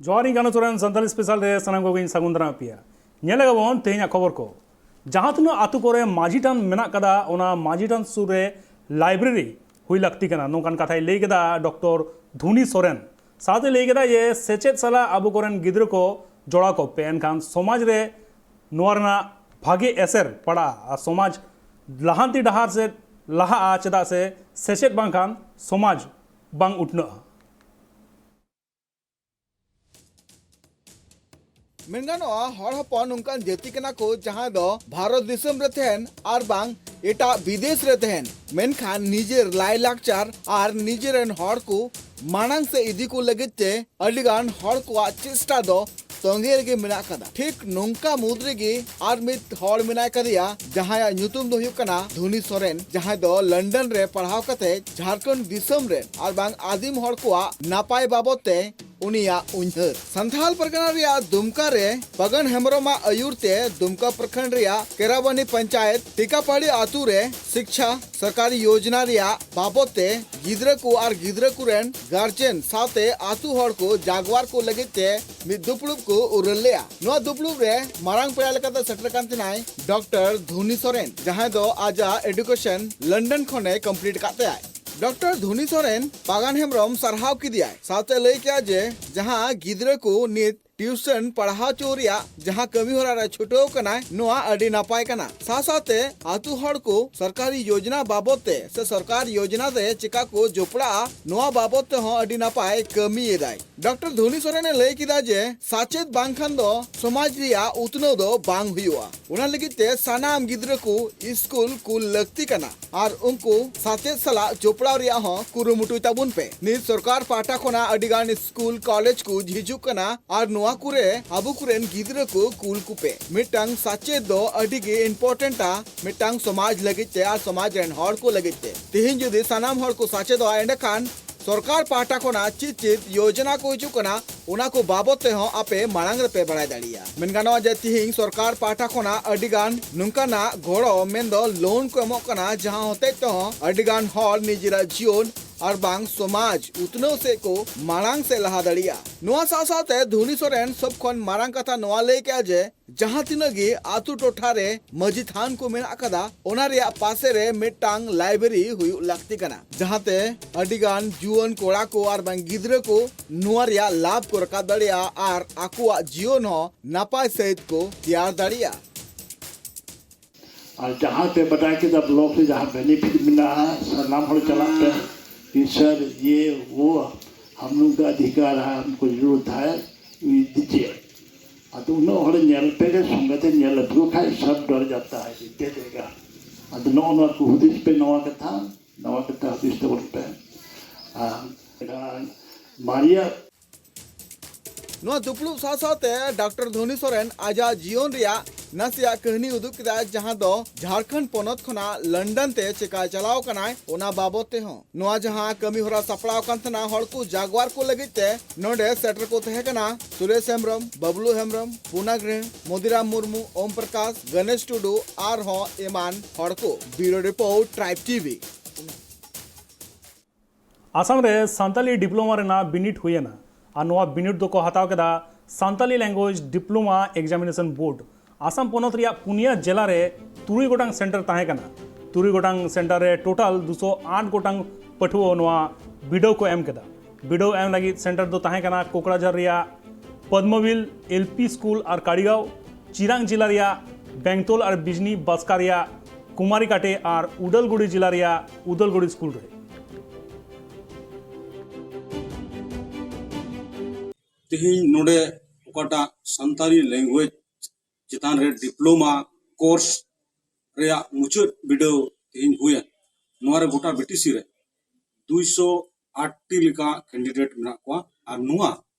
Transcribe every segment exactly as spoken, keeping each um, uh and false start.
ᱡᱚᱦᱟᱨ, ᱤᱧ ᱠᱟᱱᱩ ᱥᱚᱨᱮᱱ, ᱥᱟᱱᱛᱟᱲᱤ ᱥᱯᱮᱥᱟᱞ ᱨᱮ ᱥᱟᱱᱟᱢ ᱠᱚᱜᱮᱧ ᱥᱟᱹᱜᱩᱱ ᱫᱟᱨᱟᱢ ᱯᱮᱭᱟ᱾ ᱧᱮᱞ ᱟᱵᱚᱱ ᱛᱮᱦᱮᱧᱟᱜ ᱠᱷᱚᱵᱚᱨ ᱠᱚ᱾ ᱡᱟᱦᱟᱸ ᱛᱤᱱᱟᱹᱜ ᱟᱛᱳ ᱠᱚᱨᱮ ᱢᱟᱹᱡᱷᱤ ᱴᱷᱟᱱ ᱢᱮᱱᱟᱜ ᱠᱟᱫᱟ, ᱚᱱᱟ ᱢᱟᱹᱡᱷᱤ ᱴᱷᱟᱱ ᱥᱩᱨ ᱨᱮ ᱞᱟᱭᱵᱨᱮᱨᱤ ᱦᱩᱭ ᱞᱟᱹᱠᱛᱤ ᱠᱟᱱᱟ, ᱱᱚᱝᱠᱟᱱ ᱠᱟᱛᱷᱟᱭ ᱞᱟᱹᱭ ᱠᱮᱫᱟ ᱰᱚᱠᱴᱚᱨ ᱫᱷᱩᱱᱤ ᱥᱚᱨᱮᱱ᱾ ᱥᱟᱶᱛᱮ ᱞᱟᱹᱭ ᱠᱮᱫᱟ ᱡᱮ ᱥᱮᱪᱮᱫ ᱥᱟᱞᱟᱜ ᱟᱵᱚ ᱠᱚᱨᱮᱱ ᱜᱤᱫᱽᱨᱟᱹ ᱠᱚ ᱡᱚᱲᱟᱣ ᱠᱚᱯᱮ, ᱮᱱᱠᱷᱟᱱ ᱥᱚᱢᱟᱡᱽ ᱨᱮ ᱱᱚᱣᱟ ᱨᱮᱱᱟᱜ ᱵᱷᱟᱜᱮ ᱮᱥᱮᱨ ᱯᱟᱲᱟᱜᱼᱟ ᱟᱨ ᱥᱚᱢᱟᱡᱽ ᱞᱟᱦᱟᱱᱛᱤ ᱰᱟᱦᱟᱨ ᱥᱮᱫ ᱞᱟᱦᱟᱜᱼᱟ᱾ ᱪᱮᱫᱟᱜ ᱥᱮ ᱥᱮᱪᱮᱫ ᱵᱟᱝᱠᱷᱟᱱ ᱥᱚᱢᱟᱡᱽ ᱵᱟᱝ ᱩᱛᱱᱟᱹᱜᱼᱟ᱾ ᱢᱮᱱ ᱜᱟᱱᱚᱜᱼᱟ, ᱦᱚᱲ ᱦᱚᱯᱚᱱ ᱱᱚᱝᱠᱟᱱ ᱡᱟᱹᱛᱤ ᱠᱟᱱᱟ ᱠᱚ, ᱡᱟᱦᱟᱸᱭ ᱫᱚ ᱵᱷᱟᱨᱚᱛ ᱫᱤᱥᱚᱢ ᱨᱮ ᱛᱟᱦᱮᱱ ᱟᱨ ᱵᱟᱝ ᱮᱴᱟᱜ ᱵᱤᱫᱮᱥ ᱨᱮ ᱛᱟᱦᱮᱱ, ᱢᱮᱱᱠᱷᱟᱱ ᱱᱤᱡᱮᱨ ᱞᱟᱭᱼᱞᱟᱠᱪᱟᱨ ᱟᱨ ᱱᱤᱡᱮᱨᱮᱱ ᱦᱚᱲ ᱠᱚ ᱢᱟᱲᱟᱝ ᱥᱮᱫ ᱤᱫᱤ ᱠᱚ ᱞᱟᱹᱜᱤᱫ ᱛᱮ ᱟᱹᱰᱤᱜᱟᱱ ᱦᱚᱲ ᱠᱚᱣᱟᱜ ᱪᱮᱥᱴᱟ ᱫᱚ ᱛᱚᱸᱜᱮ ᱨᱮᱜᱮ ᱢᱮᱱᱟᱜ ᱟᱠᱟᱫᱟ᱾ ᱴᱷᱤᱠ ᱱᱚᱝᱠᱟ ᱢᱩᱫᱽ ᱨᱮᱜᱮ ᱟᱨ ᱢᱤᱫ ᱦᱚᱲ ᱢᱮᱱᱟᱭ ᱠᱟᱫᱮᱭᱟ, ᱡᱟᱦᱟᱸᱭᱟᱜ ᱧᱩᱛᱩᱢ ᱫᱚ ᱦᱩᱭᱩᱜ ᱠᱟᱱᱟ ᱫᱷᱩᱱᱤ ᱥᱚᱨᱮᱱ, ᱡᱟᱦᱟᱸᱭ ᱫᱚ ᱞᱚᱱᱰᱚᱱ ᱨᱮ ᱯᱟᱲᱦᱟᱣ ᱠᱟᱛᱮ ᱡᱷᱟᱲᱠᱷᱚᱸᱰ ᱫᱤᱥᱚᱢ ᱨᱮᱱ ᱟᱨ ᱵᱟᱝ ᱟᱹᱫᱤᱢ ᱦᱚᱲ ᱠᱚᱣᱟᱜ ᱱᱟᱯᱟᱭ ᱵᱟᱵᱚᱫ ᱛᱮ ᱩᱱᱤᱭᱟᱜ ᱩᱭᱦᱟᱹᱨ᱾ ᱥᱟᱱᱛᱷᱟᱞ ᱯᱟᱨᱜᱟᱱᱟ ᱨᱮᱭᱟᱜ ᱫᱩᱢᱠᱟ ᱨᱮ ᱯᱟᱜᱟᱱ ᱦᱮᱢᱵᱨᱚᱢᱟᱜ ᱟᱹᱭᱩᱨ ᱛᱮ ᱫᱩᱢᱠᱟ ᱯᱨᱚᱠᱷᱚᱸᱰ ᱨᱮᱭᱟᱜ ᱠᱮᱨᱟᱵᱟᱱᱤ ᱯᱚᱧᱪᱟᱭᱮᱛ ᱴᱤᱠᱟᱯᱟᱲᱤ ᱟᱛᱩ ᱨᱮ ᱥᱤᱠᱪᱷᱟ ᱥᱚᱨᱠᱟᱨᱤ ᱭᱳᱡᱽᱱᱟ ᱨᱮᱭᱟᱜ ᱵᱟᱵᱚᱫ ᱛᱮ ᱜᱤᱫᱽᱨᱟᱹ ᱠᱚ ᱟᱨ ᱜᱤᱫᱽᱨᱟᱹ ᱠᱚᱨᱮᱱ ᱜᱟᱨᱡᱮᱱ ᱥᱟᱶᱛᱮ ᱟᱛᱩ ᱦᱚᱲ ᱠᱚ ᱡᱟᱜᱣᱟᱨ ᱠᱚ ᱞᱟᱹᱜᱤᱫ ᱛᱮ ᱢᱤᱫ ᱫᱩᱯᱲᱩᱵ ᱠᱚ ᱩᱨᱟᱹᱞ ᱞᱮᱫᱼᱟ᱾ ᱱᱚᱣᱟ ᱫᱩᱯᱲᱩᱵ ᱨᱮ ᱢᱟᱨᱟᱝ ᱯᱮᱲᱟ ᱞᱮᱠᱟᱛᱮ ᱥᱮᱴᱮᱨ ᱠᱟᱱ ᱛᱟᱦᱮᱱᱟᱭ ᱰᱚᱠᱴᱚᱨ ᱫᱷᱩᱱᱤ ᱥᱚᱨᱮᱱ, ᱡᱟᱦᱟᱸᱭ ᱫᱚ ᱟᱡᱟᱜ ᱮᱰᱩᱠᱮᱥᱚᱱ ᱞᱚᱱᱰᱚᱱ ᱠᱷᱚᱱᱮ ᱠᱚᱢᱯᱞᱤᱴ ᱟᱠᱟᱫ ᱛᱟᱭᱟᱭ᱾ ᱰᱚᱠᱴᱚᱨ ᱫᱷᱩᱱᱤ ᱥᱚᱨᱮᱱ ᱯᱟᱜᱟᱱ ᱦᱮᱢᱵᱨᱚᱢ ᱥᱟᱨᱦᱟᱣ ᱠᱮᱫᱮᱭᱟᱭ, ᱥᱟᱶᱛᱮ ᱞᱟᱹᱭ ᱠᱮᱫᱟ ᱡᱮ ᱡᱟᱦᱟᱸ ᱜᱤᱫᱽᱨᱟᱹ ᱠᱚ ᱱᱤᱛ ᱴᱤᱭᱩᱥᱚᱱ ᱯᱟᱲᱦᱟᱣ ᱦᱚᱪᱚ ᱨᱮᱭᱟᱜ ᱡᱟᱦᱟᱸ ᱠᱟᱹᱢᱤ ᱦᱚᱨᱟ ᱨᱮ ᱪᱷᱩᱴᱟᱹᱣ ᱠᱟᱱᱟᱭ, ᱱᱚᱣᱟ ᱟᱹᱰᱤ ᱱᱟᱯᱟᱭ ᱠᱟᱱᱟ᱾ ᱥᱟᱶ ᱥᱟᱶᱛᱮ ᱟᱛᱩ ᱦᱚᱲ ᱠᱚ ᱥᱚᱨᱠᱟᱨᱤ ᱭᱳᱡᱽᱱᱟ ᱵᱟᱵᱚᱫ ᱛᱮ ᱥᱮ ᱥᱚᱨᱠᱟᱨ ᱭᱳᱡᱽᱱᱟ ᱨᱮ ᱪᱮᱠᱟ ᱠᱚ ᱡᱚᱯᱲᱟᱜᱼᱟ, ᱱᱚᱣᱟ ᱵᱟᱵᱚᱫ ᱛᱮᱦᱚᱸ ᱟᱹᱰᱤ ᱱᱟᱯᱟᱭ ᱠᱟᱹᱢᱤᱭᱮᱫᱟᱭ᱾ ᱰᱚᱠᱴᱚᱨ ᱫᱷᱩᱱᱤ ᱥᱚᱨᱮᱱ ᱮ ᱞᱟᱹᱭ ᱠᱮᱫᱟ ᱡᱮ ᱥᱟᱪᱮᱫ ᱵᱟᱝᱠᱷᱟᱱ ᱫᱚ ᱥᱚᱢᱟᱡᱽ ᱨᱮᱭᱟᱜ ᱩᱛᱱᱟᱹᱣ ᱫᱚ ᱵᱟᱝ ᱦᱩᱭᱩᱜᱼᱟ᱾ ᱚᱱᱟ ᱞᱟᱹᱜᱤᱫ ᱛᱮ ᱥᱟᱱᱟᱢ ᱜᱤᱫᱽᱨᱟᱹ ᱠᱚ ᱥᱠᱩᱞ ᱠᱩᱞ ᱞᱟᱹᱠᱛᱤ ᱠᱟᱱᱟ ᱟᱨ ᱩᱱᱠᱩ ᱥᱟᱪᱮᱫ ᱥᱟᱞᱟᱜ ᱡᱚᱯᱲᱟᱣ ᱨᱮᱭᱟᱜ ᱦᱚᱸ ᱠᱩᱨᱩᱢᱩᱴᱩᱭ ᱛᱟᱵᱚᱱ ᱯᱮ᱾ ᱱᱤᱛ ᱥᱚᱨᱠᱟᱨ ᱯᱟᱦᱴᱟ ᱠᱷᱚᱱᱟᱜ ᱟᱹᱰᱤ ᱜᱟᱱ ᱥᱠᱩᱞ ᱠᱚᱞᱮᱡᱽ ᱠᱚ ᱦᱤᱡᱩᱜ ᱠᱟᱱᱟ ᱟᱨ ᱱᱚᱣᱟ ᱠᱚᱨᱮ ᱟᱵᱚ ᱠᱚᱨᱮᱱ ᱜᱤᱫᱽᱨᱟᱹ ᱠᱚ ᱠᱩᱞ ᱠᱚᱯᱮ᱾ ᱢᱤᱫᱴᱟᱝ ᱥᱟᱪᱮᱫ ᱫᱚ ᱟᱹᱰᱤ ᱜᱮ ᱤᱢᱯᱚᱨᱴᱮᱱᱴᱟ ᱢᱤᱫᱴᱟᱝ ᱥᱚᱢᱟᱡᱽ ᱞᱟᱹᱜᱤᱫ ᱛᱮ ᱟᱨ ᱥᱚᱢᱟᱡᱽ ᱨᱮᱱ ᱦᱚᱲ ᱠᱚ ᱞᱟᱹᱜᱤᱫ ᱛᱮ᱾ ᱛᱮᱦᱮᱧ ᱡᱩᱫᱤ ᱥᱟᱱᱟᱢ ᱦᱚᱲ ᱠᱚ ᱥᱟᱪᱮᱫᱚᱜᱼᱟ, ᱮᱸᱰᱮᱠᱷᱟᱱ ᱥᱚᱨᱠᱟᱨ ᱯᱟᱦᱴᱟ ᱠᱷᱚᱱᱟᱜ ᱪᱮᱫ ᱪᱮᱫ ᱭᱳᱡᱚᱱᱟ ᱠᱚ ᱦᱤᱡᱩᱜ ᱠᱟᱱᱟ, ᱚᱱᱟ ᱠᱚ ᱵᱟᱵᱚᱫ ᱛᱮᱦᱚᱸ ᱟᱯᱮ ᱢᱟᱲᱟᱝ ᱨᱮᱯᱮ ᱵᱟᱲᱟᱭ ᱫᱟᱲᱮᱭᱟᱜᱼᱟ᱾ ᱢᱮᱱ ᱜᱟᱱᱚᱜᱼᱟ ᱡᱮ ᱛᱤᱦᱤᱧ ᱥᱚᱨᱠᱟᱨ ᱯᱟᱦᱴᱟ ᱠᱷᱚᱱᱟᱜ ᱟᱹᱰᱤ ᱜᱟᱱ ᱱᱚᱝᱠᱟᱱᱟᱜ ᱜᱚᱲᱚ, ᱢᱮᱱᱫᱚ ᱞᱳᱱ ᱠᱚ ᱮᱢᱚᱜ ᱠᱟᱱᱟ, ᱡᱟᱦᱟᱸ ᱦᱚᱛᱮᱡ ᱛᱮᱦᱚᱸ ᱟᱹᱰᱤ ᱜᱟᱱ ᱦᱚᱲ ᱱᱤᱡᱮᱨᱟᱜ ᱡᱤᱭᱚᱱ ᱟᱨ ᱵᱟᱝ ᱥᱚᱢᱟᱡᱽ ᱩᱛᱱᱟᱹᱣ ᱥᱮᱫ ᱠᱚ ᱢᱟᱲᱟᱝ ᱥᱮᱫ ᱞᱟᱦᱟ ᱫᱟᱲᱮᱭᱟᱜᱼᱟ᱾ ᱱᱚᱣᱟ ᱥᱟᱶ ᱥᱟᱶᱛᱮ ᱫᱷᱚᱱᱤ ᱥᱚᱨᱮᱱ ᱥᱚᱵ ᱠᱷᱚᱱ ᱢᱟᱨᱟᱝ ᱠᱟᱛᱷᱟ ᱱᱚᱣᱟ ᱞᱟᱹᱭ ᱠᱮᱫᱼᱟ ᱡᱮ ᱡᱟᱦᱟᱸ ᱛᱤᱱᱟᱹᱜ ᱜᱮ ᱟᱛᱳ ᱴᱚᱴᱷᱟ ᱨᱮ ᱢᱟᱹᱡᱷᱤ ᱛᱷᱟᱱ ᱠᱚ ᱢᱮᱱᱟᱜ ᱟᱠᱟᱫᱟ, ᱚᱱᱟ ᱨᱮᱭᱟᱜ ᱯᱟᱥᱮ ᱨᱮ ᱢᱤᱫᱴᱟᱝ ᱞᱟᱭᱵᱨᱮᱨᱤ ᱦᱩᱭᱩᱜ ᱞᱟᱹᱠᱛᱤ ᱠᱟᱱᱟ, ᱡᱟᱦᱟᱸᱛᱮ ᱟᱹᱰᱤ ᱜᱟᱱ ᱡᱩᱣᱟᱹᱱ ᱠᱚᱲᱟ ᱠᱚ ᱟᱨ ᱵᱟᱝ ᱜᱤᱫᱽᱨᱟᱹ ᱠᱚ ᱱᱚᱣᱟ ᱨᱮᱭᱟᱜ ᱞᱟᱵᱷ ᱠᱚ ᱨᱟᱠᱟᱵ ᱫᱟᱲᱮᱭᱟᱜᱼᱟ ᱟᱨ ᱟᱠᱚᱣᱟᱜ ᱡᱤᱭᱚᱱ ᱦᱚᱸ ᱱᱟᱯᱟᱭ ᱥᱟᱹᱦᱤᱡ ᱠᱚ ᱛᱮᱭᱟᱨ ᱫᱟᱲᱮᱭᱟᱜᱼᱟ᱾ ᱟᱨ ᱡᱟᱦᱟᱸ ᱯᱮ ᱵᱟᱰᱟᱭ ᱠᱮᱫᱟ ᱵᱞᱚᱠ ᱨᱮ ᱡᱟᱦᱟᱸ ᱵᱮᱱᱤᱯᱷᱤᱴ ᱢᱮᱱᱟᱜᱼᱟ, ᱥᱟᱱᱟᱢ ᱦᱚᱲ ᱪᱟᱞᱟᱜ ᱯᱮ ᱠᱤ ᱥᱟᱨ ᱤᱭᱮ ᱣᱳ ᱦᱟᱢ ᱞᱳᱜ ᱠᱟ ᱚᱫᱷᱤᱠᱟᱨ ᱦᱟᱭ, ᱦᱟᱢᱠᱳ ᱡᱟᱨᱩᱨᱟᱛ ᱦᱟᱭ, ᱤᱫᱤᱡᱤᱭᱮ᱾ ᱟᱫᱚ ᱩᱱᱟᱹᱜ ᱦᱚᱲ ᱧᱮᱞ ᱯᱮ ᱜᱮ ᱥᱚᱸᱜᱮ ᱛᱮ ᱧᱮᱞ ᱟᱹᱜᱩ ᱠᱷᱟᱡ ᱥᱟᱵ ᱰᱚᱨ ᱡᱟᱛᱟ ᱦᱟᱭ, ᱫᱮ ᱫᱮᱜᱟ᱾ ᱟᱫᱚ ᱱᱚᱜᱼᱚ ᱱᱚᱣᱟ ᱠᱚ ᱦᱩᱫᱤᱥ ᱯᱮ, ᱱᱚᱣᱟ ᱠᱟᱛᱷᱟ, ᱱᱚᱣᱟ ᱠᱟᱛᱷᱟ ᱦᱩᱫᱤᱥ ᱛᱟᱵᱚᱱ ᱯᱮ᱾ ᱟᱨ ᱢᱟᱨᱮᱭᱟᱜ ᱱᱚᱣᱟ ᱫᱩᱯᱲᱩᱵ ᱥᱟᱶ ᱥᱟᱶᱛᱮ ᱰᱟᱠᱛᱟᱨ ᱫᱷᱚᱱᱤ ᱥᱚᱨᱮᱱ ᱟᱡᱟᱜ ᱡᱤᱭᱚᱱ ᱨᱮᱭᱟᱜ ᱱᱟᱥᱮᱭᱟᱜ ᱠᱟᱹᱦᱱᱤ ᱩᱫᱩᱜ ᱠᱮᱫᱟᱭ, ᱡᱟᱦᱟᱸ ᱫᱚ ᱡᱷᱟᱲᱠᱷᱚᱸᱰ ᱯᱚᱱᱚᱛ ᱠᱷᱚᱱᱟᱜ ᱞᱚᱱᱰᱚᱱ ᱛᱮ ᱪᱮᱠᱟ ᱪᱟᱞᱟᱣ ᱠᱟᱱᱟᱭ, ᱚᱱᱟ ᱵᱟᱵᱚᱛ ᱛᱮᱦᱚᱸ᱾ ᱱᱚᱣᱟ ᱡᱟᱦᱟᱸ ᱠᱟᱹᱢᱤ ᱦᱚᱨᱟ ᱥᱟᱯᱲᱟᱣ ᱠᱟᱱ ᱛᱟᱦᱮᱱᱟ ᱦᱚᱲ ᱠᱚ ᱡᱟᱜᱣᱟᱨ ᱠᱚ ᱞᱟᱹᱜᱤᱫ ᱛᱮ, ᱱᱚᱰᱮ ᱥᱮᱴᱮᱨ ᱠᱚ ᱛᱟᱦᱮᱸ ᱠᱟᱱᱟ ᱥᱩᱨᱮᱥ ᱦᱮᱢᱵᱨᱚᱢ, ᱵᱟᱵᱞᱩ ᱦᱮᱢᱵᱨᱚᱢ, ᱯᱩᱱᱟ ᱜᱨᱤᱦᱤ, ᱢᱚᱫᱤᱨᱟᱢ ᱢᱩᱨᱢᱩ, ᱳᱢ ᱯᱨᱚᱠᱟᱥ, ᱜᱚᱱᱮᱥ ᱴᱩᱰᱩ, ᱟᱨᱦᱚᱸ ᱮᱢᱟᱱ ᱦᱚᱲ ᱠᱚ᱾ ᱵᱤᱭᱩᱨᱳ ᱨᱤᱯᱳᱨᱴ, ᱴᱨᱟᱭᱤᱵᱽ ᱴᱤᱵᱷᱤ᱾ ᱟᱥᱟᱢ ᱨᱮ ᱥᱟᱱᱛᱟᱞᱤ ᱰᱤᱯᱞᱳᱢᱟ ᱨᱮᱱᱟᱜ ᱵᱤᱱᱤᱰ ᱦᱩᱭᱮᱱᱟ ᱟᱨ ᱱᱚᱣᱟ ᱵᱤᱱᱤᱰ ᱫᱚᱠᱚ ᱦᱟᱛᱟᱣ ᱠᱮᱫᱟ Santali language diploma examination board. Assam ᱯᱚᱱᱚᱛ ᱨᱮᱭᱟᱜ ᱯᱩᱱᱭᱟ ᱡᱮᱞᱟ ᱨᱮ ᱛᱩᱨᱩᱭ ᱜᱚᱴᱟᱝ ᱥᱮᱱᱴᱟᱨ ᱛᱟᱦᱮᱸ ᱠᱟᱱᱟ᱾ ᱛᱩᱨᱩᱭ ᱜᱚᱴᱟᱝ ᱥᱮᱱᱴᱟᱨ ᱨᱮ ᱴᱳᱴᱟᱞ ᱫᱩᱥᱚ ᱟᱴ ᱜᱚᱴᱟᱝ ᱯᱟᱹᱴᱷᱩᱣᱟᱹ ᱱᱚᱣᱟ ᱵᱤᱰᱟᱹᱣ ᱠᱚ ᱮᱢ ᱠᱮᱫᱟ᱾ ᱵᱤᱰᱟᱹᱣ ᱮᱢ ᱞᱟᱹᱜᱤᱫ ᱥᱮᱱᱴᱟᱨ ᱫᱚ ᱛᱟᱦᱮᱸ ᱠᱟᱱᱟ ᱠᱳᱠᱲᱟᱡᱷᱟᱨ ᱨᱮᱭᱟᱜ ᱯᱚᱫᱢᱚᱵᱤᱞ ᱮᱞ ᱯᱤ ᱥᱠᱩᱞ ᱟᱨ ᱠᱟᱲᱤᱜᱟᱸᱣ, ᱪᱤᱨᱟᱝ ᱡᱮᱞᱟ ᱨᱮᱭᱟᱜ ᱵᱮᱝᱛᱳᱞ ᱟᱨ ᱵᱤᱡᱽᱱᱤ ᱵᱟᱥᱠᱟ ᱨᱮᱭᱟᱜ ᱠᱩᱢᱟᱨᱤᱠᱟᱴᱮ ᱟᱨ ᱩᱰᱟᱞᱜᱩᱲᱤ ᱡᱮᱞᱟ ᱨᱮᱭᱟᱜ ᱩᱫᱟᱞᱜᱩᱲᱤ ᱥᱠᱩᱞ ᱨᱮ᱾ ᱛᱮᱦᱮᱧ ᱱᱚᱰᱮ ᱚᱠᱟᱴᱟᱜ ᱥᱟᱱᱛᱟᱲᱤ ᱞᱮᱝᱜᱩᱭᱮᱡᱽ ᱪᱮᱛᱟᱱ ᱨᱮ ᱰᱤᱯᱞᱳᱢᱟ ᱠᱳᱨᱥ ᱨᱮᱭᱟᱜ ᱢᱩᱪᱟᱹᱫ ᱵᱤᱰᱟᱹᱣ ᱛᱮᱦᱮᱧ ᱦᱩᱭᱮᱱ, ᱱᱚᱣᱟ ᱨᱮ ᱜᱚᱴᱟ ᱵᱤᱴᱤᱥᱤ ᱨᱮ ᱫᱩᱭᱥᱚ ᱟᱴ ᱴᱤ ᱞᱮᱠᱟ ᱠᱮᱱᱰᱤᱰᱮᱴ ᱢᱮᱱᱟᱜ ᱠᱚᱣᱟ᱾ ᱟᱨ ᱱᱚᱣᱟ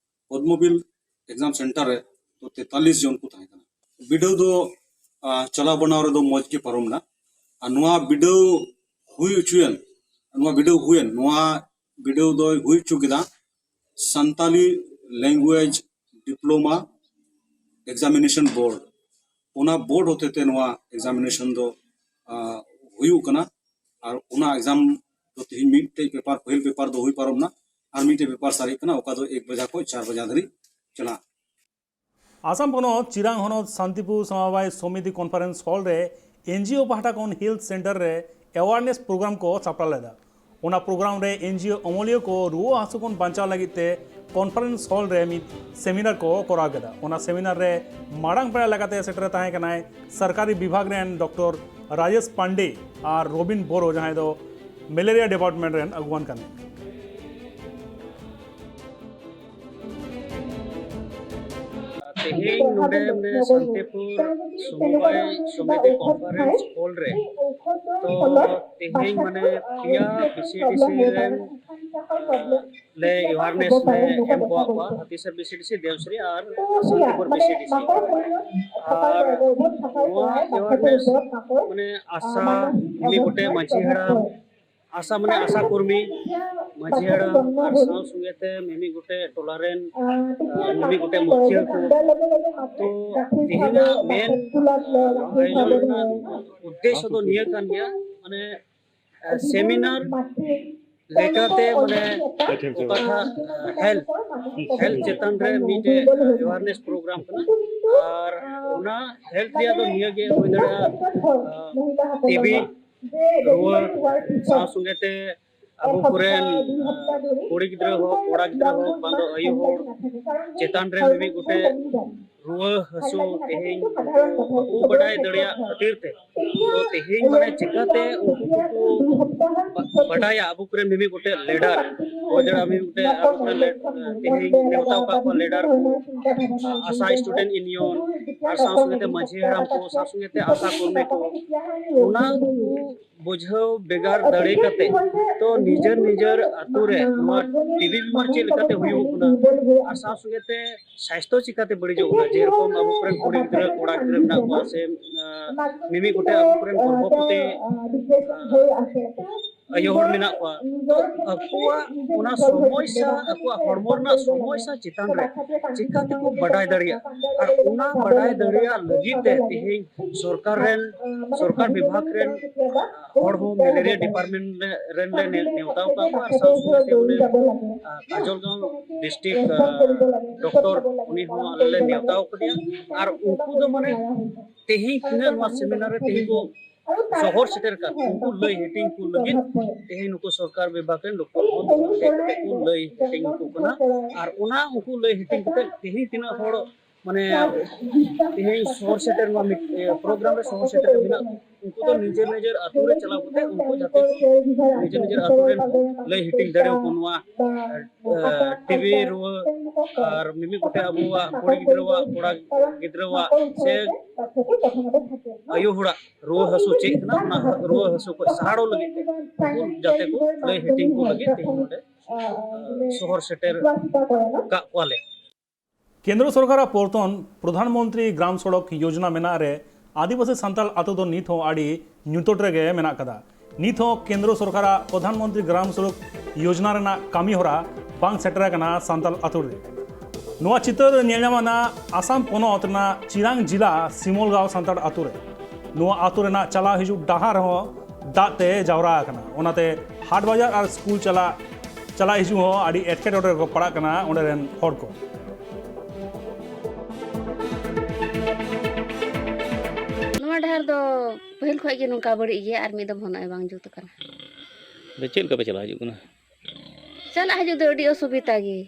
ᱯᱚᱫᱢᱚᱵᱤᱞ ᱮᱠᱡᱟᱢ ᱥᱮᱱᱴᱟᱨ ᱨᱮ ᱛᱚ ᱛᱮᱛᱟᱞᱤᱥ ᱡᱚᱱ ᱠᱚ ᱛᱟᱦᱮᱸ ᱠᱟᱱᱟ᱾ ᱵᱤᱰᱟᱹᱣ ᱫᱚ, ᱟ, ᱪᱟᱞᱟᱣ ᱵᱟᱱᱟᱣ ᱨᱮᱫᱚ ᱢᱚᱡᱽ ᱜᱮ ᱯᱟᱨᱚᱢ ᱮᱱᱟ᱾ ᱟᱨ ᱱᱚᱣᱟ ᱵᱤᱰᱟᱹᱣ ᱦᱩᱭ ᱦᱚᱪᱚᱭᱮᱱ, ᱱᱚᱣᱟ ᱵᱤᱰᱟᱹᱣ ᱦᱩᱭᱮᱱ, ᱱᱚᱣᱟ ᱵᱤᱰᱟᱹᱣ ᱫᱚᱭ ᱦᱩᱭ ᱦᱚᱪᱚ ᱠᱮᱫᱟ Santali language diploma examination board. ᱚᱱᱟ ᱵᱳᱨᱰ ᱦᱚᱛᱮᱛᱮ ᱱᱚᱣᱟ ᱮᱠᱡᱟᱢᱤᱱᱮᱥᱚᱱ ᱫᱚ, ᱟ, ᱦᱩᱭᱩᱜ ᱠᱟᱱᱟ᱾ ᱟᱨ ᱚᱱᱟ ᱮᱠᱡᱟᱢ ᱛᱮᱦᱮᱧ ᱢᱤᱫᱴᱮᱡ ᱯᱮᱯᱟᱨ, ᱯᱟᱹᱦᱤᱞ ᱯᱮᱯᱟᱨ ᱫᱚ ᱦᱩᱭ ᱯᱟᱨᱚᱢ ᱱᱟ, ᱟᱨ ᱢᱤᱫᱴᱮᱡ ᱯᱮᱯᱟᱨ ᱥᱟᱨᱮᱡ ᱠᱟᱱᱟ, ᱚᱠᱟ ᱫᱚ ᱮᱠ ᱵᱟᱡᱟ ᱠᱷᱚᱱ ᱪᱟᱨ ᱵᱟᱡᱟ ᱫᱷᱟᱹᱨᱤᱡ ᱪᱟᱞᱟᱜᱼᱟ᱾ ᱟᱥᱟᱢ ᱯᱚᱱᱚᱛ ᱪᱤᱨᱟᱝ ᱦᱚᱱᱚᱛ ᱥᱟᱱᱛᱤᱯᱩᱨ ᱥᱚᱢᱟᱵᱟᱭ ᱥᱚᱢᱤᱛᱤ ᱠᱚᱱᱯᱷᱟᱨᱮᱱᱥ ᱦᱚᱞ ᱨᱮ ᱮᱱᱡᱤᱳ ᱯᱟᱦᱴᱟ ᱠᱷᱚᱱ ᱦᱮᱞᱛᱷ ᱥᱮᱱᱴᱟᱨ ᱨᱮ ᱮᱣᱟᱨᱱᱮᱥ ᱯᱨᱳᱜᱨᱟᱢ ᱠᱚ ᱥᱟᱯᱲᱟᱣ ᱞᱮᱫᱟ᱾ ᱚᱱᱟ ᱯᱨᱳᱜᱨᱟᱢ ᱨᱮ ᱮᱱᱡᱤᱳ ᱚᱢᱚᱞᱤᱭᱟᱹ ᱠᱚ ᱨᱩᱣᱟᱹ ᱦᱟᱹᱥᱩ ᱠᱷᱚᱱ ᱵᱟᱧᱪᱟᱣ ᱞᱟᱹᱜᱤᱫ ᱛᱮ ᱠᱚᱱᱯᱷᱟᱨᱮᱱᱥ ᱦᱚᱞ ᱨᱮ ᱢᱤᱫ ᱥᱮᱢᱤᱱᱟᱨ ᱠᱚ ᱠᱚᱨᱟᱣ ᱠᱮᱫᱟ᱾ ᱚᱱᱟ ᱥᱮᱢᱤᱱᱟᱨ ᱨᱮ ᱢᱟᱲᱟᱝ ᱯᱮᱲᱟ ᱞᱮᱠᱟᱛᱮ ᱥᱮᱴᱮᱨ ᱛᱟᱦᱮᱸ ᱠᱟᱱᱟᱭ ᱥᱚᱨᱠᱟᱨᱤ ᱵᱤᱵᱷᱟᱜᱽ ᱨᱮᱱ ᱰᱚᱠᱴᱚᱨ ᱨᱟᱡᱮᱥ ᱯᱟᱱᱰᱮ ᱟᱨ ᱨᱚᱵᱤᱱ ᱵᱳᱨᱳ, ᱡᱟᱦᱟᱸᱭ ᱫᱚ ᱢᱮᱞᱮᱨᱤᱭᱟ ᱰᱤᱯᱟᱨᱴᱢᱮᱱᱴ ᱨᱮᱱ ᱟᱹᱜᱩᱣᱟᱱ ᱠᱟᱱᱟᱭ᱾ ᱛᱮᱦᱮᱧ ᱱᱚᱰᱮ ᱢᱟᱱᱮ ᱥᱟᱱᱛᱤᱯᱩᱨ ᱥᱚᱢᱚᱵᱟᱭ ᱥᱚᱢᱤᱛᱤ ᱠᱚᱱᱯᱷᱟᱨᱮᱱᱥ ᱦᱚᱞ ᱨᱮ, ᱛᱚ ᱛᱮᱦᱮᱧ ᱢᱟᱱᱮ ᱯᱮᱭᱟ ᱵᱤᱥᱤᱰᱤᱥᱤ ᱨᱮᱱ ᱞᱮ ᱮᱣᱟᱨᱱᱮᱥ ᱞᱮ ᱮᱢ ᱠᱚᱣᱟ ᱠᱚᱣᱟ, ᱦᱟᱹᱛᱤᱥᱟᱨ ᱵᱤᱥᱤᱰᱤᱥᱤ, ᱫᱮᱣᱥᱨᱤ ᱟᱨ ᱥᱟᱱᱛᱤᱯᱩᱨ ᱵᱤᱥᱤᱰᱤᱥᱤ᱾ ᱟᱨ ᱱᱚᱣᱟ ᱮᱣᱟᱨᱱᱮᱥ ᱢᱟᱱᱮ ᱟᱥᱟ ᱢᱤᱢᱤᱫ ᱜᱚᱴᱮᱡ ᱢᱟᱹᱡᱷᱤ ᱦᱟᱲᱟᱢ, ᱟᱥᱟ ᱢᱟᱱᱮ ᱟᱥᱟ ᱠᱚᱨᱢᱤ, ᱢᱟᱹᱡᱷᱤ ᱦᱟᱲᱟᱢ ᱟᱨ ᱥᱟᱶ ᱥᱚᱸᱜᱮ ᱛᱮ ᱢᱤᱢᱤᱫ ᱜᱚᱴᱮᱡ ᱴᱚᱞᱟ ᱨᱮᱱ, ᱟᱨ ᱢᱤᱢᱤᱫ ᱜᱚᱴᱮᱡ ᱢᱩᱠᱷᱤᱭᱟᱹ ᱠᱚ᱾ ᱛᱚ ᱛᱮᱦᱮᱧᱟᱜ ᱢᱮᱱ, ᱟᱨ, ᱟᱭᱳᱡᱚᱱ ᱨᱮᱱᱟᱜ ᱩᱫᱽᱫᱮᱥᱥᱚ ᱫᱚ ᱱᱤᱭᱟᱹ ᱠᱟᱱ ᱜᱮᱭᱟ, ᱢᱟᱱᱮ, ᱟᱨ, ᱥᱮᱢᱤᱱᱟᱨ ᱞᱮᱠᱟᱛᱮ, ᱢᱟᱱᱮ, ᱚᱠᱟᱴᱟᱜ, ᱟᱨ, ᱦᱮᱞᱛᱷ, ᱦᱮᱞᱛᱷ ᱪᱮᱛᱟᱱ ᱨᱮ ᱢᱤᱫᱴᱮᱡ ᱮᱣᱟᱨᱱᱮᱥ ᱯᱨᱳᱜᱨᱟᱢ ᱠᱟᱱᱟ᱾ ᱟᱨ ᱚᱱᱟ ᱦᱮᱞᱛᱷ ᱨᱮᱭᱟᱜ ᱫᱚ ᱱᱤᱭᱟᱹ ᱜᱮ ᱦᱩᱭ ᱫᱟᱲᱮᱭᱟᱜᱼᱟ, ᱟᱨ, ᱴᱤᱵᱤ ᱨᱩᱣᱟᱹ, ᱥᱟᱶ ᱥᱚᱸᱜᱮ ᱛᱮ ᱟᱵᱚ ᱠᱚᱨᱮᱱ, ᱟᱨ, ᱠᱩᱲᱤ ᱜᱤᱫᱽᱨᱟᱹ ᱦᱳᱠ, ᱠᱚᱲᱟ ᱜᱤᱫᱽᱨᱟᱹ ᱦᱳᱠ, ᱵᱟᱝ ᱫᱚ ᱟᱭᱳ ᱦᱚᱲ ᱪᱮᱛᱟᱱ ᱨᱮ ᱢᱤᱢᱤᱫ ᱜᱚᱴᱮᱡ ᱨᱩᱣᱟᱹ ᱦᱟᱹᱥᱩ ᱛᱮᱦᱮᱧ ᱵᱟᱠᱚ ᱵᱟᱰᱟᱭ ᱫᱟᱲᱮᱭᱟᱜ ᱠᱷᱟᱹᱛᱤᱨ ᱛᱮ, ᱛᱚ ᱛᱮᱦᱮᱧ ᱢᱟᱱᱮ ᱪᱤᱠᱟᱛᱮ ᱩᱱᱠᱩ ᱠᱚᱠᱚ ᱵᱟ-, ᱵᱟᱰᱟᱭᱟ ᱟᱵᱚ ᱠᱚᱨᱮᱱ ᱢᱤᱢᱤᱫ ᱜᱚᱴᱮᱡ ᱞᱤᱰᱟᱨ, ᱚᱠᱚᱭ ᱫᱚ ᱢᱤᱢᱤᱫ ᱜᱚᱴᱮᱡ ᱟᱵᱚ ᱠᱚᱨᱮᱱ ᱞᱮ-, ᱛᱮᱦᱮᱧ ᱱᱮᱣᱛᱟ ᱟᱠᱟᱫ ᱠᱚᱣᱟ ᱞᱤᱰᱟᱨ ᱠᱚ, ᱟᱥᱟ ᱥᱴᱩᱰᱮᱱᱴ ᱤᱭᱩᱱᱤᱭᱚᱱ, ᱟᱨ ᱥᱟᱶ ᱥᱚᱸᱜᱮ ᱛᱮ ᱢᱟᱹᱡᱷᱤ ᱦᱟᱲᱟᱢ ᱠᱚ, ᱥᱟᱶ ᱥᱚᱸᱜᱮ ᱛᱮ ᱟᱥᱟ ᱠᱚᱨᱢᱤ ᱠᱚ, ᱚᱱᱟ ᱠᱚ ᱵᱩᱡᱷᱟᱹᱣ ᱵᱷᱮᱜᱟᱨ ᱫᱟᱲᱮ ᱠᱟᱛᱮ, ᱛᱚ ᱱᱤᱡᱮᱨ ᱱᱤᱡᱮᱨ ᱟᱛᱳ ᱨᱮ ᱱᱚᱣᱟ ᱴᱤᱵᱤ ᱵᱤᱢᱟᱨ ᱪᱮᱫ ᱞᱮᱠᱟᱛᱮ ᱦᱩᱭᱩᱜᱚᱜ ᱠᱟᱱᱟ, ᱟᱨ ᱥᱟᱶ ᱥᱚᱸᱜᱮ ᱛᱮ ᱥᱟᱥᱛᱷᱚ ᱪᱤᱠᱟᱛᱮ ᱵᱟᱹᱲᱤᱡᱚᱜ ᱠᱟᱱᱟ, ᱡᱮᱨᱚᱠᱚᱢ ᱟᱵᱚ ᱠᱚᱨᱮᱱ ᱠᱩᱲᱤ ᱜᱤᱫᱽᱨᱟᱹ, ᱠᱚᱲᱟ ᱜᱤᱫᱽᱨᱟᱹ ᱢᱮᱱᱟᱜ ᱠᱚᱣᱟ, ᱥᱮ, ᱟᱸ, ᱢᱤᱢᱤᱫ ᱜᱚᱴᱮᱡ ᱟᱵᱚ ᱠᱚᱨᱮᱱ ᱜᱚᱨᱵᱷᱚᱵᱚᱛᱤ, ᱟᱸ, ᱟᱭᱳ ᱦᱚᱲ ᱢᱮᱱᱟᱜ ᱠᱚᱣᱟ, ᱟᱠᱚᱣᱟᱜ ᱚᱱᱟ ᱥᱚᱢᱚᱥᱥᱟ, ᱟᱠᱚᱣᱟᱜ ᱦᱚᱲᱢᱚ ᱨᱮᱱᱟᱜ ᱥᱚᱢᱚᱥᱥᱟ ᱪᱮᱛᱟᱱ ᱨᱮ ᱪᱤᱠᱟ ᱛᱮᱠᱚ ᱵᱟᱰᱟᱭ ᱫᱟᱲᱮᱭᱟᱜᱼᱟ, ᱟᱨ ᱚᱱᱟ ᱵᱟᱰᱟᱭ ᱫᱟᱲᱮᱭᱟᱜ ᱞᱟᱹᱜᱤᱫ ᱛᱮ ᱛᱮᱦᱮᱧ ᱥᱚᱨᱠᱟᱨ ᱨᱮᱱ, ᱥᱚᱨᱠᱟᱨ ᱵᱤᱵᱷᱟᱜᱽ ᱨᱮᱱ ᱦᱚᱲ ᱦᱚᱸ ᱢᱮᱞᱮᱨᱤᱭᱟ ᱰᱤᱯᱟᱨᱴᱢᱮᱱᱴ ᱨᱮᱱ ᱞᱮ ᱱᱮᱣᱛᱟ ᱟᱠᱟᱫ ᱠᱚᱣᱟ, ᱟᱨ ᱥᱟᱶ ᱥᱟᱶᱛᱮ ᱚᱸᱰᱮ ᱠᱟᱡᱚᱞᱜᱟᱸᱣ ᱰᱤᱥᱴᱨᱤᱠᱴ ᱰᱚᱠᱴᱚᱨ, ᱩᱱᱤ ᱦᱚᱸ ᱟᱞᱮ ᱞᱮ ᱱᱮᱣᱛᱟ ᱟᱠᱟᱫᱮᱭᱟ᱾ ᱟᱨ ᱩᱱᱠᱩ ᱫᱚ ᱢᱟᱱᱮ ᱛᱮᱦᱮᱧ ᱛᱤᱱᱟᱹᱜ ᱱᱚᱣᱟ ᱥᱮᱢᱤᱱᱟᱨ ᱨᱮ ᱛᱮᱦᱮᱧ ᱠᱚ ᱥᱚᱦᱚᱨ ᱥᱮᱴᱮᱨ ᱠᱟᱱ, ᱩᱱᱠᱩ ᱞᱟᱹᱭ ᱦᱟᱹᱴᱤᱧ ᱠᱚ ᱞᱟᱹᱜᱤᱫ ᱛᱮᱦᱮᱧ ᱱᱩᱠᱩ ᱥᱚᱨᱠᱟᱨ ᱵᱤᱵᱷᱟᱜᱽ ᱨᱮᱱ ᱰᱚᱠᱴᱚᱨ ᱠᱚ ᱦᱮᱡ ᱠᱟᱛᱮ ᱠᱚ ᱞᱟᱹᱭ ᱦᱟᱹᱴᱤᱧ ᱟᱠᱚ ᱠᱟᱱᱟ᱾ ᱟᱨ ᱚᱱᱟ ᱩᱱᱠᱩ ᱞᱟᱹᱭ ᱦᱟᱹᱴᱤᱧ ᱠᱟᱛᱮ ᱛᱮᱦᱮᱧ ᱛᱤᱱᱟᱹᱜ ᱦᱚᱲ ᱢᱟᱱᱮ ᱛᱮᱦᱮᱧ ᱥᱚᱦᱚᱨ ᱥᱮᱴᱮᱨ ᱱᱚᱣᱟ ᱢᱤᱫ, ᱤᱭᱟᱹ, ᱯᱨᱳᱜᱨᱟᱢ ᱨᱮ ᱥᱚᱦᱚᱨ ᱥᱮᱴᱮᱨ ᱢᱮᱱᱟᱜ ᱠᱚ, ᱩᱱᱠᱩ ᱫᱚ ᱱᱤᱡᱮᱨ ᱱᱤᱡᱮᱨ ᱟᱹᱛᱩ ᱨᱮ ᱪᱟᱞᱟᱣ ᱠᱟᱛᱮ ᱩᱱᱠᱩ ᱡᱟᱛᱮ ᱠᱚ ᱱᱤᱡᱮᱨ ᱱᱤᱡᱮᱨ ᱟᱹᱛᱩ ᱨᱮᱱ ᱠᱚ ᱞᱟᱹᱭ ᱦᱟᱹᱴᱤᱧ ᱫᱟᱲᱮᱭᱟᱠᱚ ᱱᱚᱣᱟ, ᱮ, ᱴᱤᱵᱤ ᱨᱩᱣᱟᱹ ᱟᱨ ᱢᱤᱢᱤᱫ ᱜᱚᱴᱮᱡ ᱟᱵᱚᱣᱟᱜ ᱠᱩᱲᱤ ᱜᱤᱫᱽᱨᱟᱹᱣᱟᱜ, ᱠᱚᱲᱟ ᱜᱤᱫᱽᱨᱟᱹᱣᱟᱜ ᱥᱮ ᱟᱭᱳ ᱦᱚᱲᱟᱜ ᱨᱩᱣᱟᱹ ᱦᱟᱹᱥᱩ ᱪᱮᱫ ᱠᱟᱱᱟ, ᱚᱱᱟ ᱨᱩᱣᱟᱹ ᱦᱟᱹᱥᱩ ᱠᱷᱚᱱ ᱥᱟᱦᱟᱲᱚᱜ ᱞᱟᱹᱜᱤᱫ ᱛᱮ ᱩᱱᱠᱩ ᱡᱟᱛᱮ ᱠᱚ ᱞᱟᱹᱭ ᱦᱟᱹᱴᱤᱧ ᱠᱚ ᱞᱟᱹᱜᱤᱫ ᱛᱮᱦᱮᱧ ᱱᱚᱰᱮ, ᱮ, ᱥᱚᱦᱚᱨ ᱥᱮᱴᱮᱨ ᱠᱟᱜ ᱠᱚᱣᱟᱞᱮ᱾ ᱠᱮᱱᱫᱨᱚ ᱥᱚᱨᱠᱟᱨᱟᱜ ᱯᱨᱚᱛᱷᱚᱢ ᱯᱨᱚᱫᱷᱟᱱ ᱢᱚᱱᱛᱨᱤ ᱜᱨᱟᱢ ᱥᱚᱲᱚᱠ ᱭᱳᱡᱚᱱᱟ ᱢᱮᱱᱟᱜ ᱨᱮ ᱟᱹᱫᱤᱵᱟᱹᱥᱤ ᱥᱟᱱᱛᱟᱲ ᱟᱛᱳ ᱫᱚ ᱱᱤᱛ ᱦᱚᱸ ᱟᱹᱰᱤ ᱧᱩᱛᱟᱹᱛ ᱨᱮᱜᱮ ᱢᱮᱱᱟᱜ ᱠᱟᱫᱟ᱾ ᱱᱤᱛ ᱦᱚᱸ ᱠᱮᱱᱫᱨᱚ ᱥᱚᱨᱠᱟᱨᱟᱜ ᱯᱨᱚᱫᱷᱟᱱ ᱢᱚᱱᱛᱨᱤ ᱜᱨᱟᱢ ᱥᱚᱲᱚᱠ ᱭᱳᱡᱚᱱᱟ ᱨᱮᱱᱟᱜ ᱠᱟᱹᱢᱤ ᱦᱚᱨᱟ ᱵᱟᱝ ᱥᱮᱴᱮᱨ ᱟᱠᱟᱱᱟ ᱥᱟᱱᱛᱟᱲ ᱟᱛᱳ ᱨᱮ᱾ ᱱᱚᱣᱟ ᱪᱤᱛᱟᱹᱨ ᱧᱮᱞ ᱧᱟᱢᱚᱜᱼᱟ ᱟᱥᱟᱢ ᱯᱚᱱᱚᱛ ᱨᱮᱱᱟᱜ ᱪᱤᱨᱟᱝ ᱡᱤᱞᱟ ᱥᱤᱢᱚᱞᱜᱟᱸᱣ ᱥᱟᱱᱛᱟᱲ ᱟᱛᱳ ᱨᱮ᱾ ᱱᱚᱣᱟ ᱟᱛᱳ ᱨᱮᱱᱟᱜ ᱪᱟᱞᱟᱣ ᱦᱤᱡᱩᱜ ᱰᱟᱦᱟᱨ ᱦᱚᱸ ᱫᱟᱜ ᱛᱮ ᱡᱟᱣᱨᱟ ᱟᱠᱟᱱᱟ, ᱚᱱᱟᱛᱮ ᱦᱟᱴ ᱵᱟᱡᱟᱨ ᱟᱨ ᱥᱠᱩᱞ ᱪᱟᱞᱟᱜ, ᱪᱟᱞᱟᱜ ᱦᱤᱡᱩᱜ ᱦᱚᱸ ᱟᱹᱰᱤ ᱮᱴᱠᱮᱴᱚᱬᱮ ᱨᱮᱠᱚ ᱯᱟᱲᱟᱜ ᱠᱟᱱᱟ ᱚᱸᱰᱮ ᱨᱮᱱ ᱦᱚᱲ ᱠᱚ᱾ ᱱᱚᱣᱟ ᱰᱟᱦᱟᱨ ᱫᱚ ᱯᱟᱹᱦᱤᱞ ᱠᱷᱚᱱ ᱜᱮ ᱱᱚᱝᱠᱟ ᱵᱟᱹᱲᱤᱡ ᱜᱮᱭᱟ, ᱟᱨ ᱢᱤᱫ ᱫᱚᱢ ᱦᱚᱸ ᱱᱚᱜᱼᱚᱭ ᱵᱟᱝ ᱡᱩᱛ ᱟᱠᱟᱱᱟ᱾ ᱟᱫᱚ ᱪᱮᱫ ᱞᱮᱠᱟ ᱯᱮ ᱪᱟᱞᱟᱣ ᱦᱤᱡᱩᱜ ᱠᱟᱱᱟ? ᱪᱟᱞᱟᱜ ᱦᱤᱡᱩᱜ ᱫᱚ ᱟᱹᱰᱤ ᱚᱥᱩᱵᱤᱫᱟ ᱜᱮ᱾